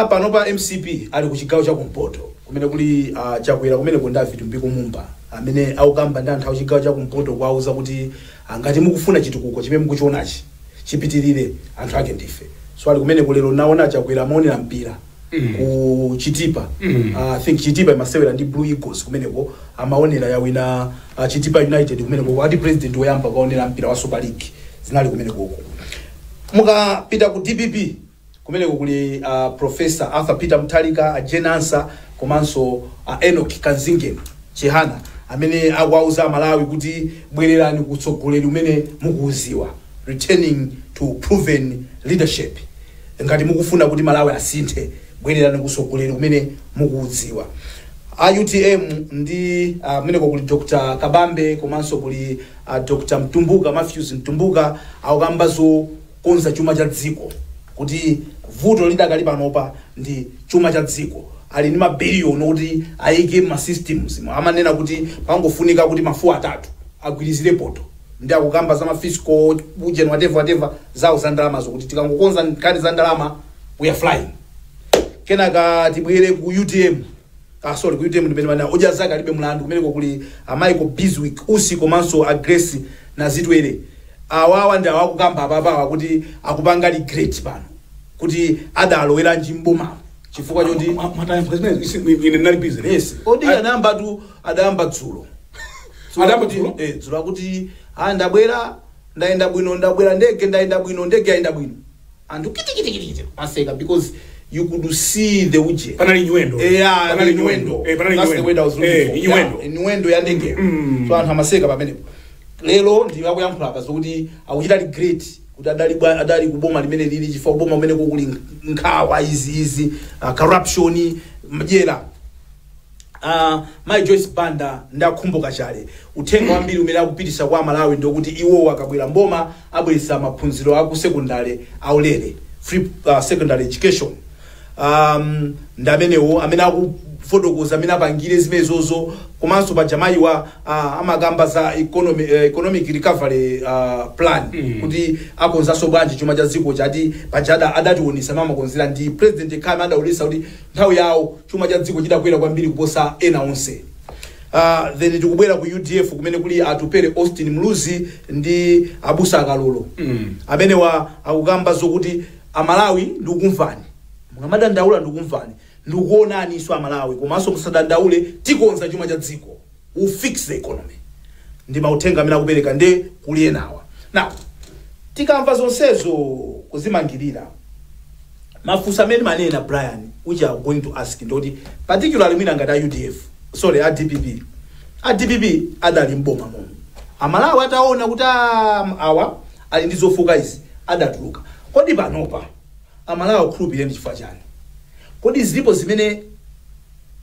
B: panopa MCP ali ku chigawo chakumpoto kumene kuli Chakwera, kumene kuli Vitumbiko Mumba amene akukamba ndi anthu aku chigawo chakumpoto kuwauza kuti ngati mukufuna chitukuko chimene mukuchionachi chipitirire, anthu ake ndife. So ali kumene kulero naona Chakwera amaonera mpira ku Chitipa. I think Chitipa imasewera ndi Blue Eagles kumeneko, amaonera yawina Chitipa United kumeneko. Ati president woyamba kuonera mpira wa Super League zinali kumenekoko. Mukapita ku DPP, kumeneko kuli Professor Arthur Peter Mutharika, a Jane Ansah komanso Enoch Kanzingeni Chihana amene akuwauza Malawi kuti bwererani kutsogoleri umene mukuuziwa, returning to proven leadership. Ngati mukufuna kuti Malawi asinthe, bwererani kutsogoleri umene mukuudziwa. A UTM ndi kumeneko kuli Dr Kabambe komanso kuli Dr Mtumbuka, Matthews Mtumbuka, akukamba zokonza chuma cha dziko, kuti vuto lidakali panopa ndi chuma cha dziko. Ali ndi mabiliyoni kuti ayike ma systems, amanena kuti pangofunika kuti mafuwa atatu agwirizire poto, ndi akukamba za ma fiscal budget, whatever whatever zawo za ndalamazo, kuti tikangokonza nkhani za ndalama, we are flying. Kenaka tibwere ku UTM, sorry, ku UTM ndimene mana Odya Zake Alibe Mlandu. Kumeneko kuli a Michael Bizwick Usi komanso a Grace Nazitwere. Awawa ndi awakukamba apapawa kuti akupanga regret pano kuti adaloweranji mbomamo chifukwa choti
A: Matayankho zimene ine ndinali busy.
B: Yes, odi anayamba tu, adayamba dzulo.
A: Adayamba dzulo?
B: Eh, dzulo akuti ah, ndabwera, ndayenda bwino, ndabwera ndege, ndayenda bwino, ndege yayenda bwino. Anthu kitikitikiti maseka because you could see the uje.
A: Panali innuendo.
B: Yeah,
A: Panali
B: innuendo.
A: Panali
B: That's the word I was looking for.
A: Innuendo.
B: Yeah, innuendo ya ndege. So anthu amaseka pamenepo. Lero ndi akuyankhula apa zokuti akuchita regret kuti adali kuboma limene lili, chifukwa kuboma kumene kuli nkhawa izi izi, corruption, mdyera. Mai Joyce Banda ndi akhumbo kachale, uthenga wambiri umene akupitisa kwa Malawi ndikuti iwo akabwera mboma abweretsa maphunziro aku secondary aulere, free secondary education. Ndi amenewo amene akufotokoza amene apangire zimenezozo. Komanso paja mayiwa amakamba za economic recovery plan, kuti akonzanso bwanji chuma cha dziko chati. Paja adationesa mamakonzera ndi President Khame, adaonesa kuti nthawi yawo chuma cha dziko chidakwera kwambiri kuposa ena onse. Then tikubwera ku UDF kumene kuli Atupere Austin Muluzi ndi Abusa Akalolo, amenewa akukamba zokuti Amalawi ndikukumvani mukamadandaula, ndikukumvani, ndikuonani iso Amalawi, komanso musadandaule, tikonza chuma cha dziko, we fix the economy. Ndi mauthenga amene akupereka nde kuli enawa. Now, tikamva zonsezo kuzimangirira, mafunso amene manena Brian, which are going to ask, ndoti particularly mwina ngati a UDF, sorry, a DPP. A DPP adali mboma momwe Amalawi ataona kuti awa ali ndi zofoka izi, adatuluka. Kodi panopa Amalawi akhulupireni chifukwa chani? Kodi zilipo zimene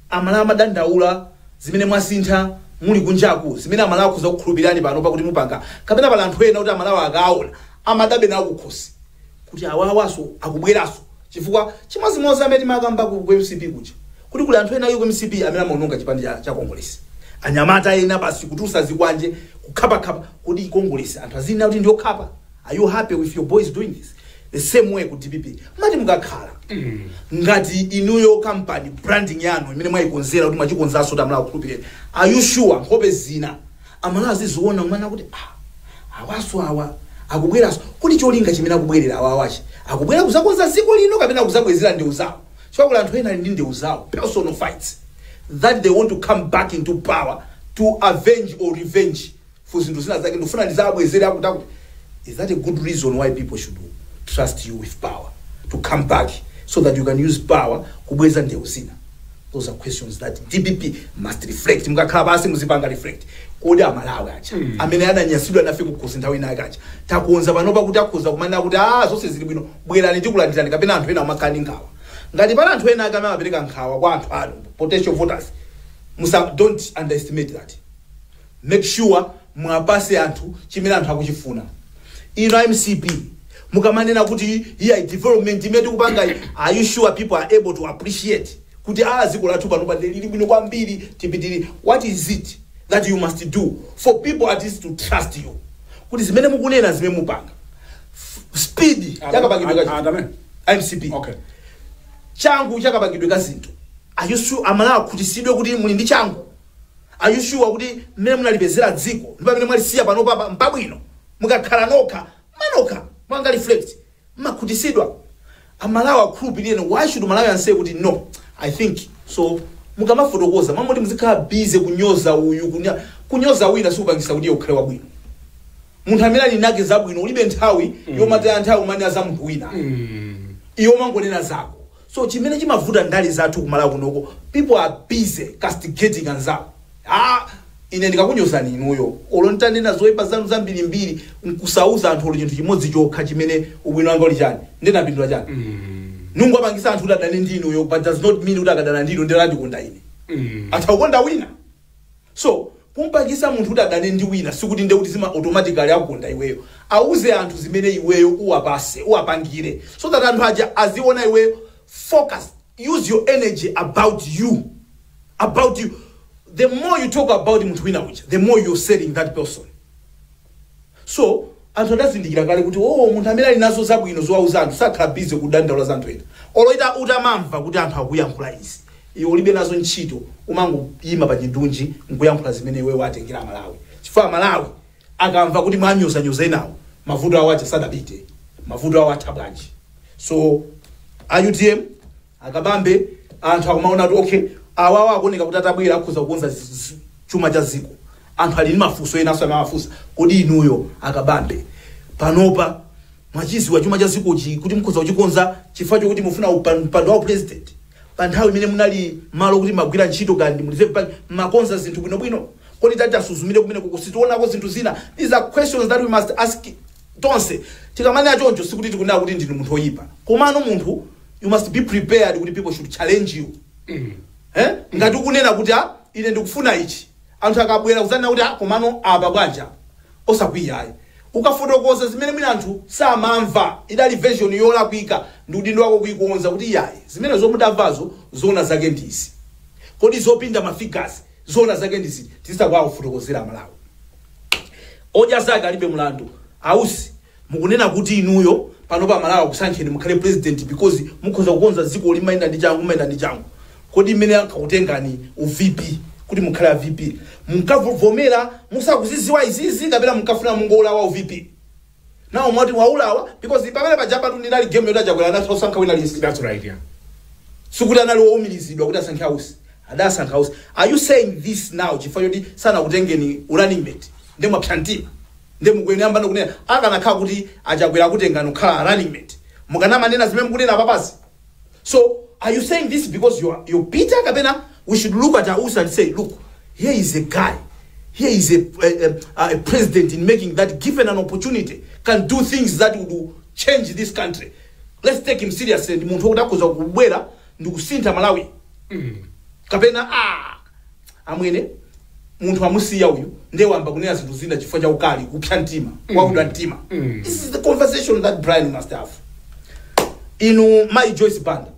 B: Amalawi amadandaula zimene mwasintha muli kunjaku, zimene Amalawi akhoza kukhulupirani panopa kuti mupanga? Kapena pali anthu ena kuti Amalawi akaona amadabe nawo kukhosi kuti awawaso akubweranso, chifukwa chimodzimodzi amene timakamba ku MCP kuja kuti kuli anthu ena ku MCP amene amaononga chipani cha Kongolesi, anyamata ena basi kutulutsa zikwanje, kukhapakhapa. Kodi Kongolesi anthu azina kuti ndiokhapa, Are you happy with your boys doing this? The same way ku DPP, mati mukakhala ngati inuyo company, branding yanu imene mwayikonzera kuti mwachikonzanso kuti Amalawi akhulupirire, are you sure nkhope zina Amalawi aziziona kumana kuti, ah, awaso awa akubweranso kuti cholinga chimene akubwerera awawachi, akubwera kuzakonza dziko lino kapena kuzabwezera ndewu zawo? Chifukwa anthu ena ali ndi ndewu zawo, personal fights that they want to come back into power to avenge or revenge for zinthu zina zake, ndikufuna ndizabwezere akuti akuti. Is that a good reason why people should trust you with power, to come back so that you can use power kubweza ndewu zina? Those are questions that DPP must reflect. Mukakhala pasi muzipanga reflect. Kodi Amalawi aja amene ananyasidwa nafe kukhosi nthawi ina akaja, takonza panopa kuti akhoza kumanena kuti, ah, zonse zili bwino, bwerani, tikulandirani, kapena anthu ena amakhala ndi nkhawa? Ngati pali anthu ena ake amene amapereka nkhawa kwa anthu anu, potential voters, musa, don't underestimate that. Make sure mwapase anthu chimene anthu akuchifuna. Ino MCP, mukamanena kuti iya development imene tikupanga, are you sure people are able to appreciate kuti, ah, dziko lathu pano lili bwino kwambiri, tipitiri? What is it that you must do for people at least to trust you kuti zimene mukunena, zimene mupanga, speed yakapangidwe ka
A: Adame.
B: MCP,
A: Okay.
B: changu chakapangidwe ka zinthu, are you sure Amalawi akhutisidwe kuti muli ndi changu? Are you sure kuti mmene munalipezera dziko ndi pamene mwalisiya panopa mpabwino? Mukakhala nokha manokha mwanga reflect, mmakhutisidwa? Amalawi akhulupirire? Why should Malawi say kuti, no, I think so? Mukamafotokoza mamoti muzikhala busy kunyoza uyu, kunyoza wina sikupangisa kuti iye ukhale wabwino. Munthu amene ali nake zabwino ulibe nthawi yomataya nthawi umanena za munthu wina, iwe umangonena zako. So chimene chimavuta ndale zathu kumalawi kunoko, people are busy castigating anzawo. Ah, ine ndikakunyozani inuyo, olo ntanena zoyipa zanu zambirimbiri, nkusauza anthu olo chinthu chimodzi chokha chimene ubwino wanga uli chani, ndinapindula chani? Nungu apangisa anthu kuti adane ndi inuyo, but does not mean kuti akadana ndi inu ndero andikonda ine. Atha kukonda wina. So kumpangisa munthu kuti adane ndi wina sikuti nde kuti zima automatically akukonda iweyo. Auze anthu zimene iweyo uwapase, uwapangire, so that anthu aja aziona iweyo. Focus, use your energy about you, about you. The more you talk about munthu wina uja, the more you're selling that person. So anthu adazindikira kale kuti, oh, munthu amene ali nazo zabwino zowauza anthu sakhala busy kudandaula za anthu ena. Oloita utamamva kuti anthu akuyankhula izi, iwe ulibe nazo ntchito, umangoyima pa chindunji nkuyankhula zimene iwe watengera Amalawi, chifukwa Amalawi akamva kuti mwanyozanyoza enawo, mavuto awo aja sadapite, mavuto awo atha bwanji? So a UTM, akabambe, anthu akumaona kuti, okay, awawa akuoneka kuti atabwera akhoza kukonza chuma cha ziko. Anthu ali ndi mafunso enanso amawafunsa: kodi inuyo akabambe panopa mwachiziwa chuma cha zikochi kuti mukhoza kuchikonza chifukwa chokuti mufuna mpando wa president? Pa nthawi imene munali malo kuti magwira ntchito kandi mu Reserve Bank, makonza zinthu bwinobwino? Kodi tati asuzumire kumene kuko, sitionako zinthu zina? These are questions that we must ask tonse. Tikamanena choncho sikuti tikunena kuti ndinu munthu oyipa, komano munthu you must be prepared kuti people should challenge you. Eh? Ngati ukunena kuti, ah, ine ndikufuna ichi, anthu akabwera kuzanena kuti, ah, komano apa bwanja, osakwiya ayi. Ukafotokoza zimene mwina anthu samamva, idali version yolakwika, ndi udindo wako kuikonza kuti, iyayi, zimene zomudamvazo zoona zake ndizi. Kodi zopinda ma figures zoona zake ndizi? Tizitakuwa kufotokozera Malawi. Odya zake alibe mlandu. Ausi, mukunena kuti inuyo pano pa Malawi akusankheni mukhale president because mukhoza kukonza dziko, limayenda ndi changu, mayenda ndi changu. Kodi mmene ankakutengani u VP kuti mukhale a VP, munkavomera musakuziziwa izizi, kapena munkafuna mungoulawa u VP? Nawo mwati waulawa, because pamene pajapatu ndinali game yoti achakwera anatha kusankha wina list.
A: That's right, yeah.
B: Sikuti anali wowumirizidwa kuti asankhe Ausi, adasankha Ausi. Are you saying this now chifukwa choti sanakutengeni running mate, nde mwapsa mtima, nde mukuyenera kunena? Akanakhala kuti achakwera akutengani kukhala running mate, mukanamanena zimene mukunena papasi? So are you saying this because you're bitter, kapena we should look at Ausi and say, look, here is a guy, here is a president in making that given an opportunity can do things that would change this country, let's take him seriously, ndi munthu wokuti akhoza kubwera ndi kusintha Malawi? Kapena, ah, amwene, munthu amusiya uyu, ndiye wamba kunena zinthu zina chifukwa cha ukali, kupsa mtima, waudwa mtima? This is the conversation that Brian must have. Inu Mai Joyce Banda,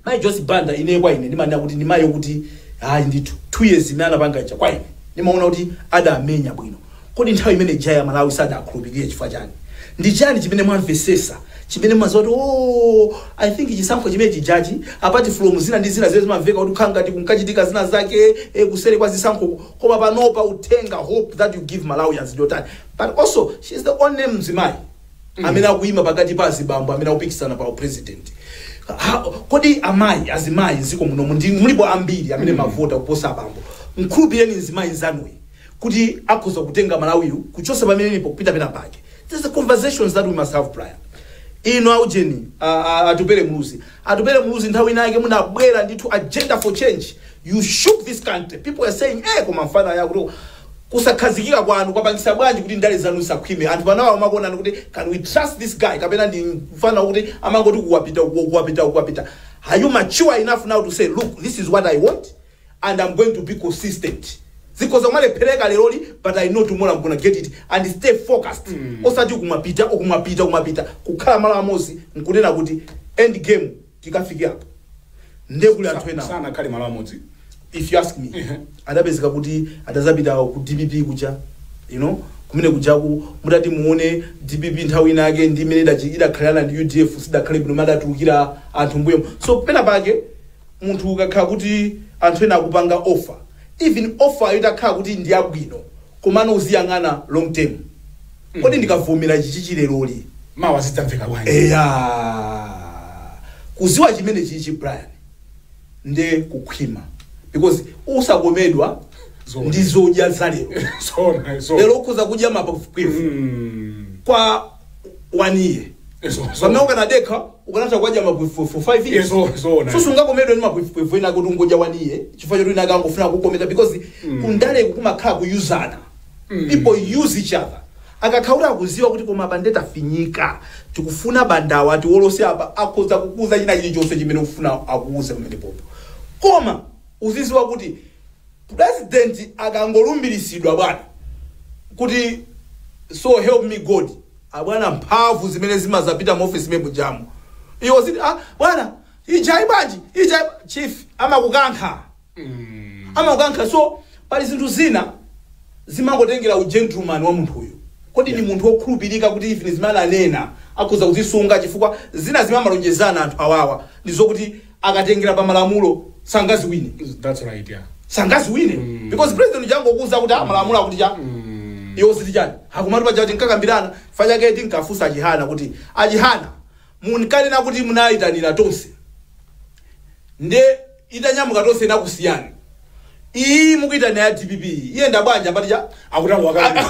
B: Mai Joyce Banda, ine kwa ine ndimanena kuti ndi mayi kuti hayi ndithu, 2 years imene anapanga ija, kwa ine ndimaona kuti adamenya bwino. Kodi nthawi imene ija ya Malawi sadakhulupirire chifukwa chani? Ndi chani chimene mwamvesesa, chimene mwaziwa kuti, oh, I think chisankho chimene chijachi, apart from zina ndi zina zimene zimamveka kuti kukhala ngati kunkachitika zina zake kuseri kwa zisankho, koma panopa uthenga, hope that you give Malawians ndiyotani? But also she's the only mzimayi amene akuyima pakati pa azibambo amene akupikisana pa president. Kodi amayi, azimayi mdziko munomu ndi mulipo ambiri amene mavota kuposa abambo. Mkhulupireni mzimayi nzanuyi kuti akhoza kutenga Malawiyu kuchosa pamene lipo kupita pena pake. These are conversations that we must have, Brian. Ino aujeni Atupele Muluzi, Atupele Muluzi, nthawi inake munabwera ndithu agenda for change. You shook this country. People are saying, koma mfana yakuti kusakhazikika kwanu kwapangisa bwanji kuti ndale zanu zisakhwime? Anthu panawo amakuonani kuti, can we trust this guy, kapena ndi mfana kuti amangoti kuwapita kuwapita kuwapita? Are you mature enough now to say, look, this is what I want and I'm going to be consistent? Zikhoza kumalephereka leroli, but I know tomorrow I'm gonna get it and stay focused, osati kumapita kumapita kumapita, kukhala malo amodzi nkunena kuti end game tikafike apo. Ndiye kuli anthu enawo.
A: Sana khale malo amodzi.
B: If you ask me, adapezeka kuti adazapita ku DPP kuja, kumene kujaku mutati muone DPP nthawi inake ndi imene idakhalirana ndi UDF, sidakhale bwino, madatulukira anthu mbuyo. So pena pake munthu ukakhala kuti anthu ena akupanga offer, even offer itakhala kuti ndi yabwino, komano uziyang'ana long term. Kodi ndikavomera chichichi leroli,
A: mawa zidzamveka bwanji?
B: Eya, kuziwa chimene chichi, Brian, nde kukhwima, because usakomedwa
A: Zona.
B: ndi zodya zalero.
A: Zona, zona.
B: Lero ukhoza kudya mapwefu kwa one year, pamene ukanadekha ukanatha kwadya mapwefu for 5 years.
A: Zona.
B: So sungakomedwe ndi mapwefu ena kuti ungodya one year chifukwa choti ina akangofuna kukometa, because kundaleku kumakhala kuyuzana. People use each other. Akakhaula akuziwa kuti koma apa ndetafinyika, tikufuna bandawa tiwolose apa, akhoza kukuza china chilichonse chimene ukufuna akuuze pamene popo. Koma uziziwa kuti president akangolumbiritsidwa, bwana, kuti so help me God, abwana, mphamvu zimene zimazapita mu office membo jamu, iwo ziti, ah bwana, ijai bwanji, ijai chief, amakukankha, amakukankha. So pali zinthu zina zimangotengera ugentleman wa munthuyo. Kodi ndi munthu wokhulupirika kuti even zimene anena akhoza kuzisunga? Chifukwa zina zimamalonjezana anthu awawa ndi zokuti akatengera pa malamulo sangaziwine.
A: That's right, yeah.
B: Sangaziwine, because president jangokuza kuti malamulo akuti cha, iwo ziti chani? Akumati paja kuti nkakambirana fachake tinkafunsa aChihana kuti, aChihana, munkanena kuti munayitanira tonse, nde itanyamuka tonse inakusiyani, iyi mukuyitanira ya DPP iyenda bwanji? Apati cha
A: Akuti awakali.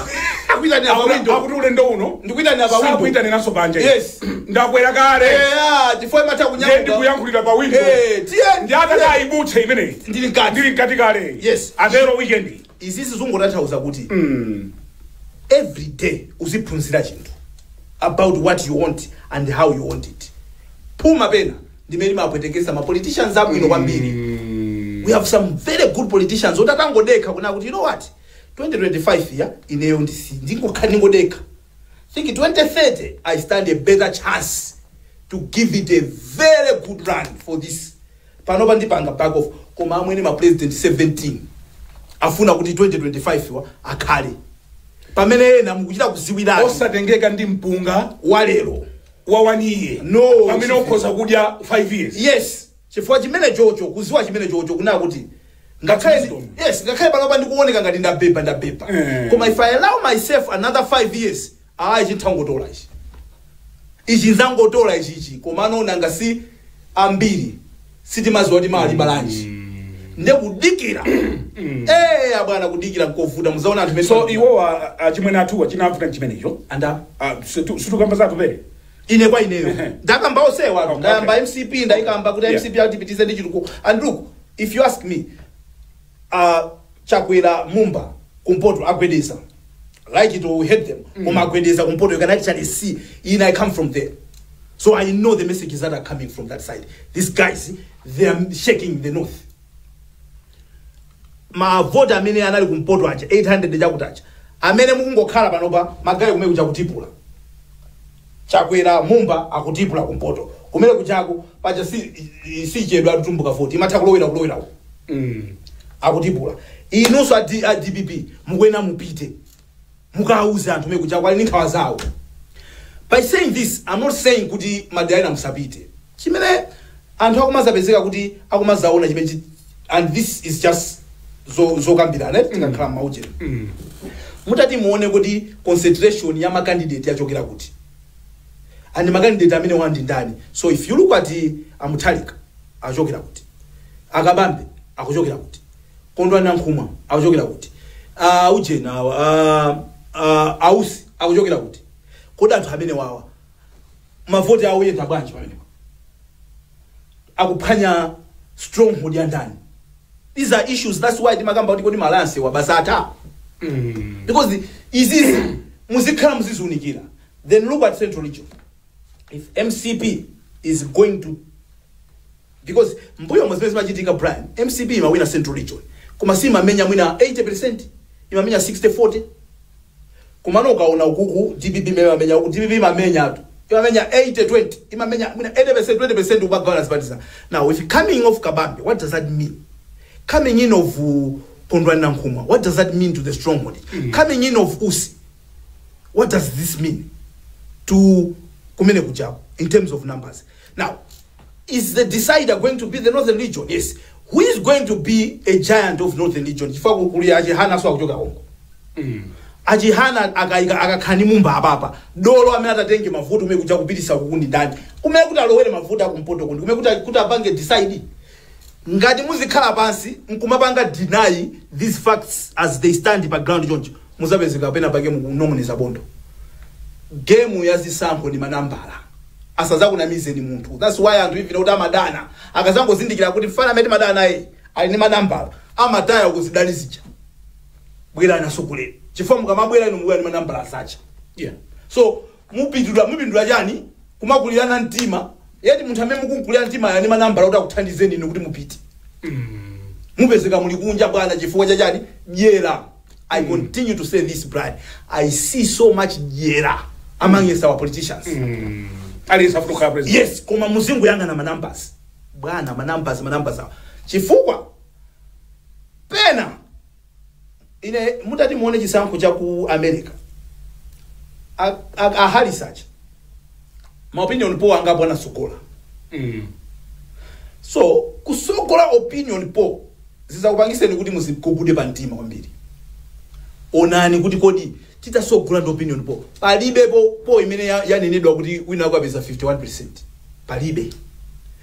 B: Akuyitanira pa window.
A: Akuti ulendo uno
B: Ndikuyitanira pa window.
A: Sakuyitaniranso panja.
B: Yes.
A: Ndakwera kale.
B: Eya, chifukwa imatha
A: Ndiye
B: kunyamuka.
A: ndikuyankhulira pa window.
B: Eh, tiye.
A: Ndi atati imeneyi,
B: Ndili mkati.
A: ndili mkati kale.
B: Yes.
A: Atero weekend.
B: Izizi zungotanthauza kuti every day uziphunzira chinthu about what you want and how you want it. Phuma pena ndimene limapwetekesa ma politicians abwino kwambiri. We have some very good politicians oti atangodekha kuna kuti, you know what, 2025 ya ineyo ndingokhala ndingodekha, think 2030 I stand a better chance to give it a very good run for this. Panopa ndipanga back off. Koma amwene, ma president 17 afuna kuti 2025 wa akhale, pamene ena mukuchita kuziwirani.
A: Osatengeka ndi mpunga
B: walero.
A: Wa one year.
B: No.
A: Pamene ukhoza kudya 5 years.
B: Yes, chifukwa chimene chocho, kuziwa chimene chocho kuna kuti ngakhale
A: Wisdom.
B: Yes, ngakhale panopa ndikuoneka ngati ndabeba, ndabeba, koma if I allow myself another 5 years, ayi, chinthangotola ichi, ichi nzangotola ichichi. Komano nanga si ambiri sitimaziwa kuti mali balanji, nde kudikira, abwana, kudikira nkovuta. Muzaona anthu
A: So iwowa achimwene athuwa chinavuta chimenecho.
B: Anda?
A: Ah, situkamba zathu pere.
B: Ine kwa ineyo ndakamba osewa. Ndayamba MCP, ndayikamba kuti MCP atipitize ndi chitukuko. And look, if you ask me, Chakwera, Mumba kumpoto agwedeza, like it or hate them, koma agwedeza kumpoto. You can actually see in, I come from there, so I know the messages that are coming from that side. These guys, they are shaking the north. Mavoti amene anali kumpoto aja 800 chakuti aja amene mukungokhala panopa magayi kumene kuja kutipula Chakwera, Mumba akutipula kumpoto kumene kuchako paja si sichedwa atutumbuka 40 imatha kulowera kulowerawo. Akutipula. Inunso a DPP mukwena mupite mukauze anthu mene kuchako ali ndi nkhawa zawo. By saying this, I'm not saying kuti madera musapite. Chimene anthu akumazapezeka kuti akumazaona chimene and this is just zokambirana, tikakhala mauchera, mutati muone kuti concentration ya macandidate yachokera kuti and macandidate amene wandi ndani. So if you look at a Mutharika achokera kuti, a Kabambe akuchokera kuti, Kondwani Nankhumwa akuchokera kuti, ujena a Usi akuchokera kuti, kodi anthu amene wawa mavoti awo yenda bwanji pamenepa? Akuphwanya stronghold ya ndani? These are issues. That's why timakamba kuti kodi ma alliance wabasata, because izizi muzikhala muziziunikira. Then look at Central Region. If MCP is going to, because mbuyo zimene zimachitika, Brian, MCP imawina Central Region koma simamenya mwina 80%, imamenya 60-40. Komano ukaona ukuku DPP imene imamenya uku, DPP imamenya tu, imamenya 80-20, imamenya mwina 80%, 20% ukagawana zipatisa. Now, if coming of Kabambe, what does that mean? Coming in of Kondwani Nankhumwa, what does that mean to the stronghold? Coming in of Usi, what does this mean to kumene kujako in terms of numbers? Now, is the decider going to be the Northern Region? Yes. Who is going to be a giant of Northern Region? Chifukwa kuli a Chihana, so akuchoka konko a Chihana akaika akakhani mumba apapa dolo amene atatenge mavuto umene kuja kupitisa kukundi ndani, kumene kuti alowere mavuto akumpoto kundi, kumene kuti apange decide? Ngati muzikhala pansi nkumapanga deny these facts as they stand pa ground choncho, muzapezeka pena pake mukunong'oneza bondo. Game ya zisankho ndi manambala, asazakunamizeni munthu. That's why anthu even kuti amadana, akazangozindikira kuti mfana amene timadana naye ali ndi manambala, amataya kuzidali zija. Bwerani asogolera, chifukwa mukamabwera inu mubwera ndi manambala sacha. So mupindula chani kumakulirana mtima yeti munthu amene mukunkulira mtima yani manambala kuti akuthandizeni inu kuti mupite? Mupezeka muli kunja, bwana, chifukwa chachani? Dyera. I continue to say this, Brian, I see so much dyera among our politicians.
A: Aliyense afuna kukhala president.
B: Yes, koma muzinguyang'ana manumbers, bwana, manumbers, manumbers awa, chifukwa pena ine mutati muone chisankho cha ku America, a Harris acha ma opinion poll angapo anasogola. So kusogola opinion poll zizakupangiseni kuti muzigugude pa mtima kwambiri. Onani kuti kodi titasogola ndi opinion poll, palibepo poll imene yanenedwa kuti wina akapeza 51%, palibe.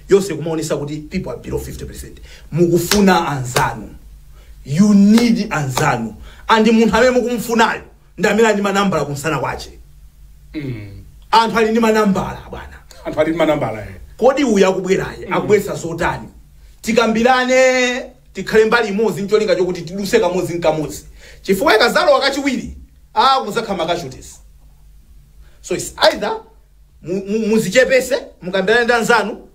B: Yonse kumaonesa kuti people are below 50%. Mukufuna anzanu, you need anzanu, and munthu amene mukumfunayo ndi amene ali ndi manambala kumsana kwache. Anthu ali ndi manambala, bwana.
A: Anthu ali ndi manambala, eh.
B: Kodi uyu akubweraye akubweretsa zotani? Tikambirane, tikhale mbali imodzi ncholinga chokuti tiduse kamodzi nkamodzi, chifukwa ikazalowa kachiwiri akuzakhala makachutisi. So it's either muzichepese, mukambirane ndi anzanu,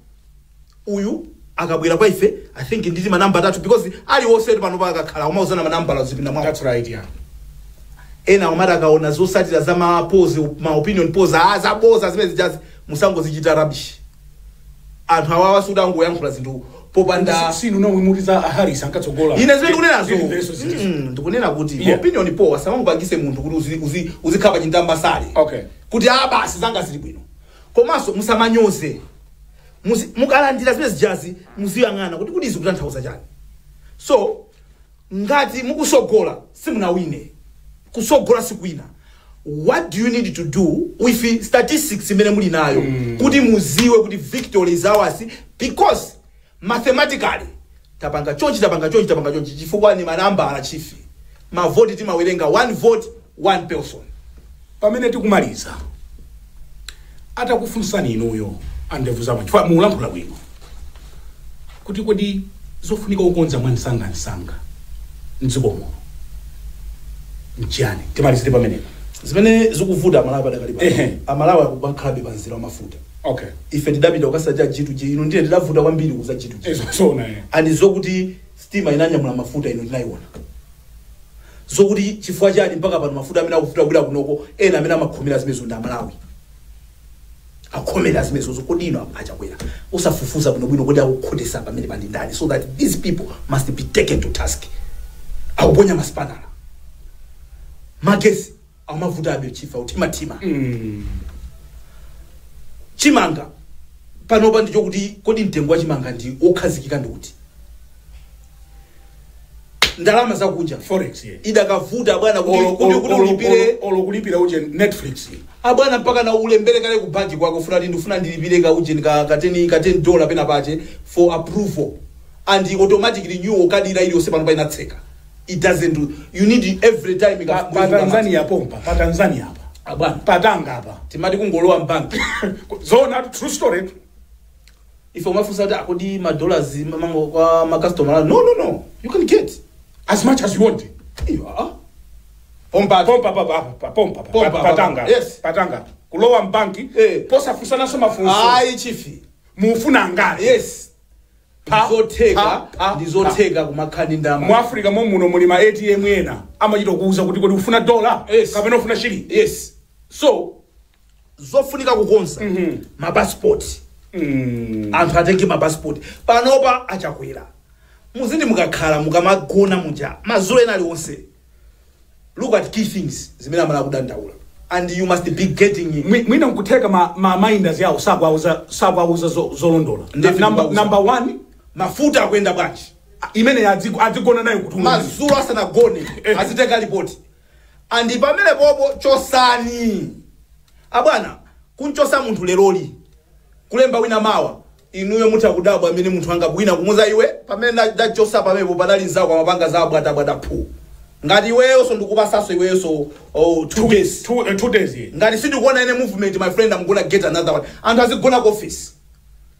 B: uyu akabwera kwa ife, I think nditi manamba atatu, because aliwonse pano pakakhala umauzana manambala zipinda mwawo.
A: That's right, yeah.
B: Ena amati akaona zosatira za ma polls, ma opinion polls, zaboza zimene zijazi, musangozichita rubbish. Anthu awawa suti angoyankhula zinthu popanda
A: Sinu nomwe muti za Harris ankatsogola.
B: Ine zimene ndikunenazo.
A: Zili zili.
B: Ndikunena kuti opinion poll asamangopangise munthu kuti uzikhala pa chintambasale kuti a basi zanga zili bwino. Komanso musamanyoze. Mukalandira zimene zijazi, muziyang'ana kuti izi kutanthauza chani. So ngati mukusogola, simunawine. Kusogola sikwina. What do you need to do with statistics imene muli nayo kuti muziwe kuti victory is ours? Because mathematically tapanga chonchi, tapanga chonchi, tapanga chonchi, chifukwa ni manambala, chief. Mavoti timawerenga one vote, one person.
A: Pamene tikumaliza, atakufunsani inuyo andevu zamwe, chifukwa mukulankhula bwino, kuti kodi zofunika kukonza mwansangansanga mdziko muno mchiyani? Timalizire pamenepo.
B: Zimene zikuvuta Amalawi padakali pano, Amalawi akubakhalabe pa mzera wa mafuta. Ife tidapita kukasaja G2G, ino ndiye tidavuta kwambiri kuza G2G.
A: Izo zona, eh.
B: And zokuti stima inanyamula mafuta, ino tinayiona. Zokuti chifukwa chani mpaka pano mafuta amene akuvuta kubwera kunoko, ena amene amakhomera zimenezo ndi Amalawi, akhomera zimenezo. Kodi ino achakwera usafufuza bwinobwino kodi akukhotesa pamene pandi ndani, so that these people must be taken to task? Akuponya masipanala, magesi amavuta abe, chief, autimatima. Chimanga panopa ndichokuti kodi mtengo wa chimanga ndi okhazikika ndikuti ndalama zakunja,
A: forex, yeah.
B: Idakavuta bwana kuti ulipire.
A: Olo kulipira uje Netflix.
B: Abwana, mpaka na ulembere kale ku banki kwako, funa kuti ndifuna ndilipire ka uje ka $10 pena pache for approval, and automatic renewal kadi ila iliyonse pano painatseka. It doesn't do, you need every time.
A: Pa Tanzania pompa, pa Tanzania apa.
B: Abwana,
A: patanga apa.
B: Timati kungolowa mbanki.
A: Zona, true story.
B: Ife umafunsa kuti akodi ma dollars mango kwa ma customer. No, no, no, you can get
A: as much as you want.
B: Iyo, ah pompa.
A: Pompa pa pa pompa pa.
B: Pompa,
A: patanga.
B: Yes.
A: Patanga kulowa mbanki posafunsanaso mafunso.
B: Ayi, chief.
A: Mufuna ngati?
B: Yes. Ndizotheka.
A: Pa,
B: Ndizotheka kumakhala ndi ndalama.
A: Mu Africa mo muno muli ma ATM ena amachita kuuza kuti kodi ufuna dollar kapena ufuna shilling.
B: Yes, so zofunika kukonza mapasipoti. Anthu atenge mapasipoti panopa achakwera muzindi mukakhala mukamagona muja madzulo ena aliwonse, look at key things zimene amala kudandaula and you must be getting
A: Mwina nkutheka ma minders yawo sakuauza zolondola.
B: Ndefini kuauza.
A: Number one,
B: mafuta akuyenda bwanji?
A: Imene adzigona nayo kuti
B: Madzulo asanagone azitenga ripoti, and pamene popo chosani abwana kunchosa munthu leroli, kulemba wina mawa, inuyo mutha kudabwa amene munthu angabwina kumuza iwe pamene ndachosa pamenepo padali nzako amapanga za bwatabwata phu ngati iweyonso ndikupasaso iweyonso, oh, 2 days.
A: 2 days, yeah.
B: Ngati sindikuona any movement, my friend, I'm gonna get another one. Anthu azigona ku office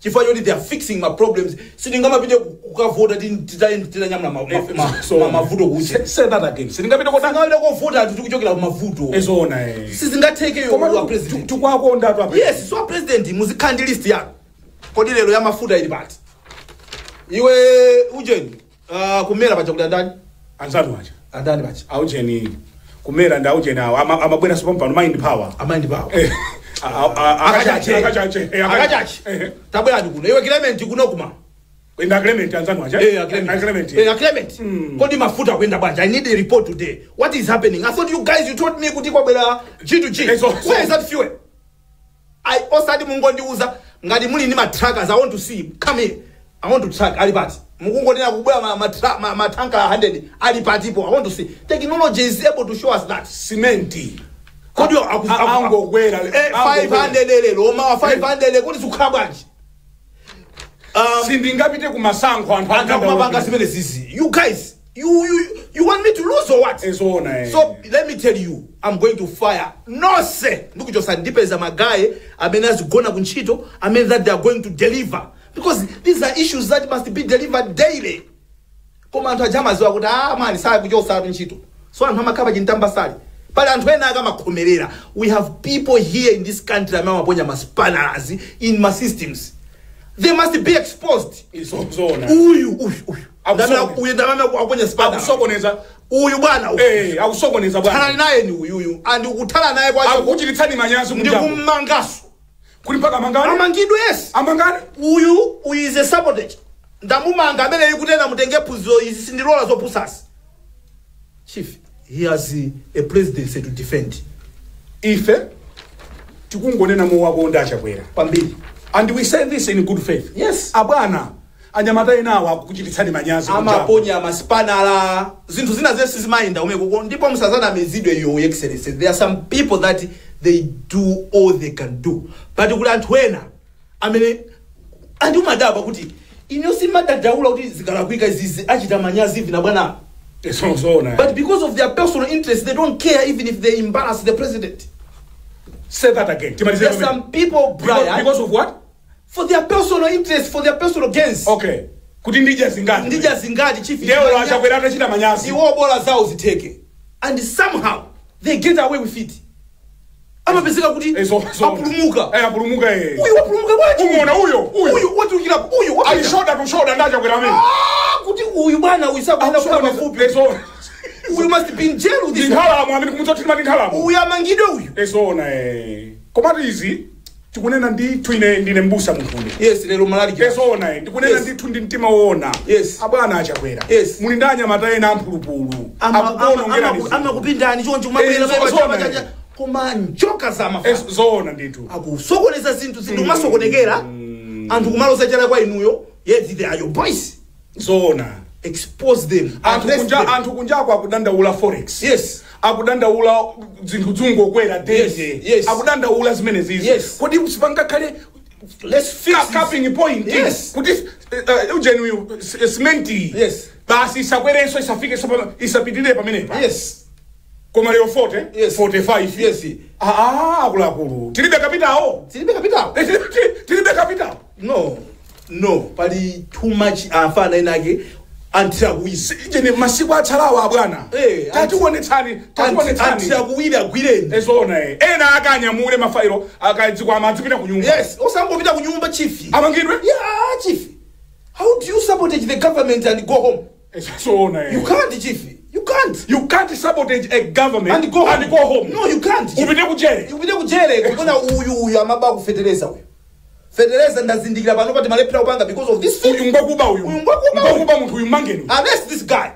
B: chifukwa choti they are fixing my problems. Sindingamapite kukavota titanyamula mavuto kuche.
A: Say that again, sindingapite kota.
B: Sindingamapite kovota anthu tikuchokera ku mavuto.
A: Ezona, eh.
B: Sizingatheke.
A: Koma
B: yo president
A: tikwakonda tu apa.
B: Yes, so president muzikhala ndi list yanu. Kodi lero ya mafuta ili pati? Iwe ujeni, kumera pacha kuti andani?
A: Anzatu aja.
B: Andani pacha?
A: Aujeni kumera ndi aujeni awo amabwera sopampano, Mind Power.
B: A Mind Power.
A: Akachache.
B: Akachache.
A: Akachache.
B: Akachache. Tabwerani kuno. Iwe Clement kuno kuma.
A: Enda Clement anzanu aja.
B: Clement.
A: Clement.
B: Clement. Kodi mafuta kwenda bwanji? I need a report today. What is happening? I thought you guys, you told me kuti kwabwera G2G.
A: So
B: Where is that fuel? I osati mungondiuza ngati muli ndi ma trackers. I want to see. Come here. I want to track ali pati. Mukungonena kubwera ma tanker 100 ali patipo. I want to see. Technology is able to show us that.
A: Simenti.
B: Kodi
A: Angokwera.
B: 500 lero ma 500 kuti zikukhala bwanji?
A: Sindingapite kumasankho anthu
B: Anthu akumapanga zimene zizi. You guys, you want me to lose or what?
A: Ezona, eh.
B: So let me tell you, I'm going to fire nonse ndikuchosa. Ndipeza ma guy amene azigona kuntchito, amene that they are going to deliver, because these are issues that must be delivered daily. Koma anthu aja amaziwa kuti ah mani sakuchosa ntchito, so anthu amakhala chintambasali. Pali anthu ena akamakhomerera. We have people here in this country amene amaponya ma spanners in ma systems. They must be exposed.
A: Izona.
B: Uyu, uyu, uyu.
A: Akusokoneza.
B: Uyu ndamene akuponya spanner.
A: Akusokoneza.
B: Uyu bwana uyu.
A: Akusokoneza bwana.
B: Thalani naye ni uyuyu and ukuthala naye kwacho
A: Akukuchititsani manyazi kunjaku.
B: Ndikummangaso.
A: Kuli mpaka amangane.
B: Amangidwe, yes.
A: Amangane.
B: Uyu, uyu is a sabotage. Ndamumanga amene ikutena mutenge phunziro izi sindilola zopusasi. Chief, he has a presidency to defend.
A: Ife tikungonena mowakonda achakwera.
B: Kwambiri.
A: And we say this in good faith.
B: Yes.
A: Abwana, anyamata enawo akukuchititsani manyazi kunjaku.
B: Amaponya maspanala, zinthu zina zonse zimayenda umeko ndipo musazanamizidwe, Your Excellency. There are some people that they do all they can do, but kuli anthu ena amene andi umadabwa kuti ino simadadaula kuti zikalakwika izizi achita manyazi vina bwana.
A: Zona.
B: But because of their personal interest, they don't care even if they embarrass the president.
A: Say that again. Timalize
B: There are
A: pamene.
B: some people, Brian,
A: Because of what?
B: For their personal interest, for their personal gains.
A: Okay, kuti ndidya zingati.
B: Ndidya zingati, chief.
A: Ndiye achakwera atachita manyazi.
B: Iwo bola zawo zitheke and somehow they get away with it. Amapezeka kuti apulumuka.
A: Apulumuka, eh.
B: Uyu wapulumuka bwanji?
A: Umuona uyo, uyo.
B: Uyu watulukirapo uyu
A: Ali
B: wapita.
A: shoulder to shoulder ndachakwera amene.
B: Ah, kuti uyu bwana uyu sakuenda kula mafupi. Uyu must be in jail with this one.
A: Ndinkhalamo amene kumudzotima ndinkhalamo.
B: Uyu amangidwe uyu.
A: Ezona, eh. Komatu izi tikunena ndithu, ine ndine mbusa munthune.
B: Yes, lero malaliki.
A: Ezona, eh. Ndikunena ndithu ndi mtima woona. Abwana achakwera, muli ndi anyamata ena amphulupulu akukuonongerani zinthu.
B: Amakupindani chonchi.
A: Zona.
B: Koma njoka za mafana
A: Zoona ndithu.
B: Akusokoneza zinthu, zinthu kumasokonekera, anthu kumaloza chala kwa inuyo, yet they are your boys.
A: Zoona.
B: Expose them.
A: Anthu
B: Arrest
A: kunja,
B: them.
A: anthu kunjako akudandaula forex, akudandaula zinthu zungokwera daily, akudandaula zimene zizi. Kodi sipangakhale
B: Let's fix this.
A: Capping point kuti ujeni uyu cement basi isakwerenso, isafike, isapitirire pamenepa? Koma lero 40, 45. Ah, akuluakulu, tilibe kapitawo.
B: Tilibe kapitawo.
A: Tilibe kapitawo.
B: No, pali too much afana inake anthira kuwiri.
A: Ijeni masiku atsalawa, abwana, tationetsani, tationetsani.
B: Anthira kuwiri, agwireni.
A: Ezona, ena akanyamule mafailo akadzikwama adzipita ku nyumba.
B: Yes, osangopita ku nyumba, chief.
A: Amangidwe.
B: Yeah, chief, how do you sabotage the government and go home?
A: Zoona.
B: You can't, chief, you can't.
A: You can't sabotage a government
B: And go home.
A: And go home.
B: No, you can't, chief.
A: Upite kujere.
B: Upite kujere kupona uyu, uyu amaba kufetereza, uyu fetereza ndazindikira pano pati malephera kupanga because of this.
A: Uyu ngwakuba uyu.
B: Uyu ngwakuba.
A: Ngwakuba munthu uyu, mangeni.
B: Arrest this guy,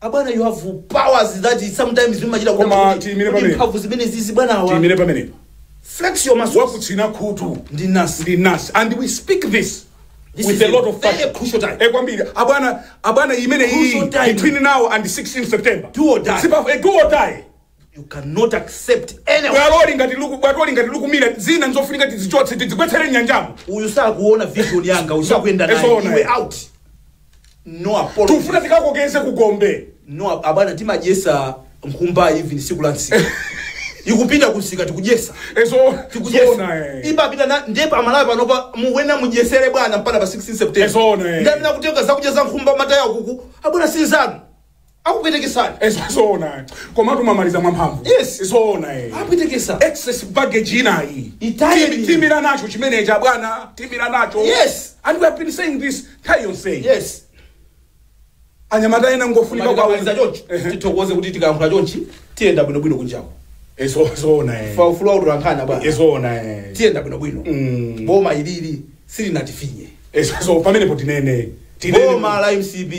B: abwana. You have powers that sometimes mumachita
A: Koma tiyimire pamene.
B: Mphamvu zimene zizi, bwanawa.
A: Tiyimire pamenepa.
B: Flex your muscles.
A: Wakutsina khutu
B: Ndi nasi.
A: Ndi nasi, and we speak this
B: This
A: with
B: is
A: a lot of
B: very
A: passion.
B: crucial time.
A: Kwambiri, abwana, abwana, imene iyi
B: Crucial time.
A: between now and 16 September.
B: Do or die.
A: Sipa, do or die.
B: You cannot accept anyone.
A: Bwaloli ngati luku, bwatoli ngati lukumira zina nzofunika tizichotse, tizigwetsere nyanjamo.
B: Uyu sakuona vision yanga, uyu sakuyenda naye.
A: Ezona.
B: Iwe out, no apology.
A: Tufuna tikakokeze kugombe.
B: No, abwana, timadyesa nkhumba even siku la msika ikupita kusika, tikudyesa. Tikudyesa.
A: Zona.
B: Ipapita na ndiye pamalawi panopa muwena mudyesere, bwana, mpaka pa 16 September.
A: Ezona.
B: Ndamina kutenga zakudya za nkhumba mataya kuku, abwana, sinzanu akupwetekesani.
A: Zona, koma tumamaliza mwamphamvu. Zona.
B: Apwetekesa.
A: Excess baggage inayi.
B: Itayeni.
A: Timira nacho chimenecha, bwana, timira nacho. And we have been saying this nthawi yonseyi. Anyamata ena ngofunika.
B: Tikamaliza chonchi, tithokoze kuti tikayankhula chonchi tiyenda bwinobwino kunjako.
A: Zona.
B: Fa ufulu wa utolankhani, bwana.
A: Zona.
B: Tiyenda bwinobwino. Boma ilili silinatifinye.
A: So pamenepo tinene, tinene.
B: Boma la MCP,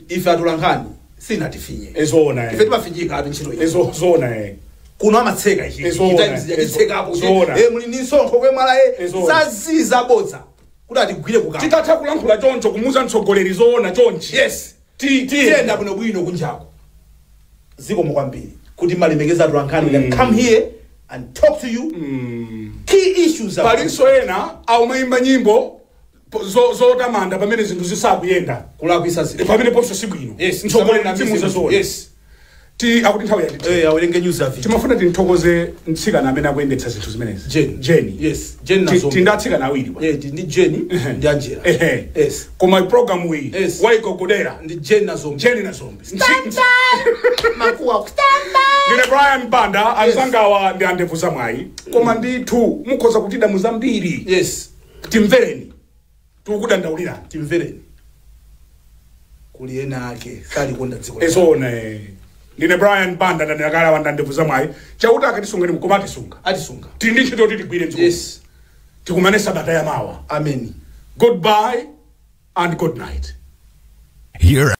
B: ife atolankhani silinatifinye.
A: Zona.
B: Ife timafinyika atu ntchito iyi.
A: Zona.
B: Kuno amatseka ichi.
A: Ezona,
B: Chitsekapo.
A: Ezona.
B: Muli ndi msonkho kwemwala e
A: Ezona.
B: zaziza bodza kuti atigwire kukama.
A: Titatha kulankhula choncho, kumuza mtsogoleri zoona chonchi,
B: tiyenda bwinobwino kunjako. Zikomo kwambiri kuti malemekeza atolankhani. We can come here and talk to you key issues about
A: Palinso ena aumayimba nyimbo zotamanda pamene zinthu zisakuyenda.
B: Kulakwisa zinthu.
A: Pamene ponso sibwino. Mtsogoleri timuza zoona. Ti akuti nthawi yati.
B: Awerenge news avi.
A: Timafuna tinthokoze mtsikana amene akuyendetsa zinthu zimenezi.
B: Jenny.
A: Jenny.
B: Yes, Jenny Nazombe.
A: Tindi atsikana awiri bwana.
B: Ndi Jenny ndi Angela.
A: Koma programu iyi waigogodera
B: ndi Jenny Nazombe.
A: Jenny Nazombe.
B: Makuwa.
A: Ndine Brian Banda, anzangawa ndi andevu zamwayi, koma ndithu mukhoza kutida mu zambiri. Timvereni, tikukudandaulirani.
B: Timvereni, kuli ena ake salikonda dziko lake.
A: Ezona. Ndine Brian Banda, ndandakala wanda ndevu zamwayi. Chauta akatisungeni, koma atisunga.
B: Atisunga.
A: Tili ndi ntchito yoti tigwire mdziko. Tikumane sabata yamawa.
B: Amen.
A: Goodbye and good night.
C: Here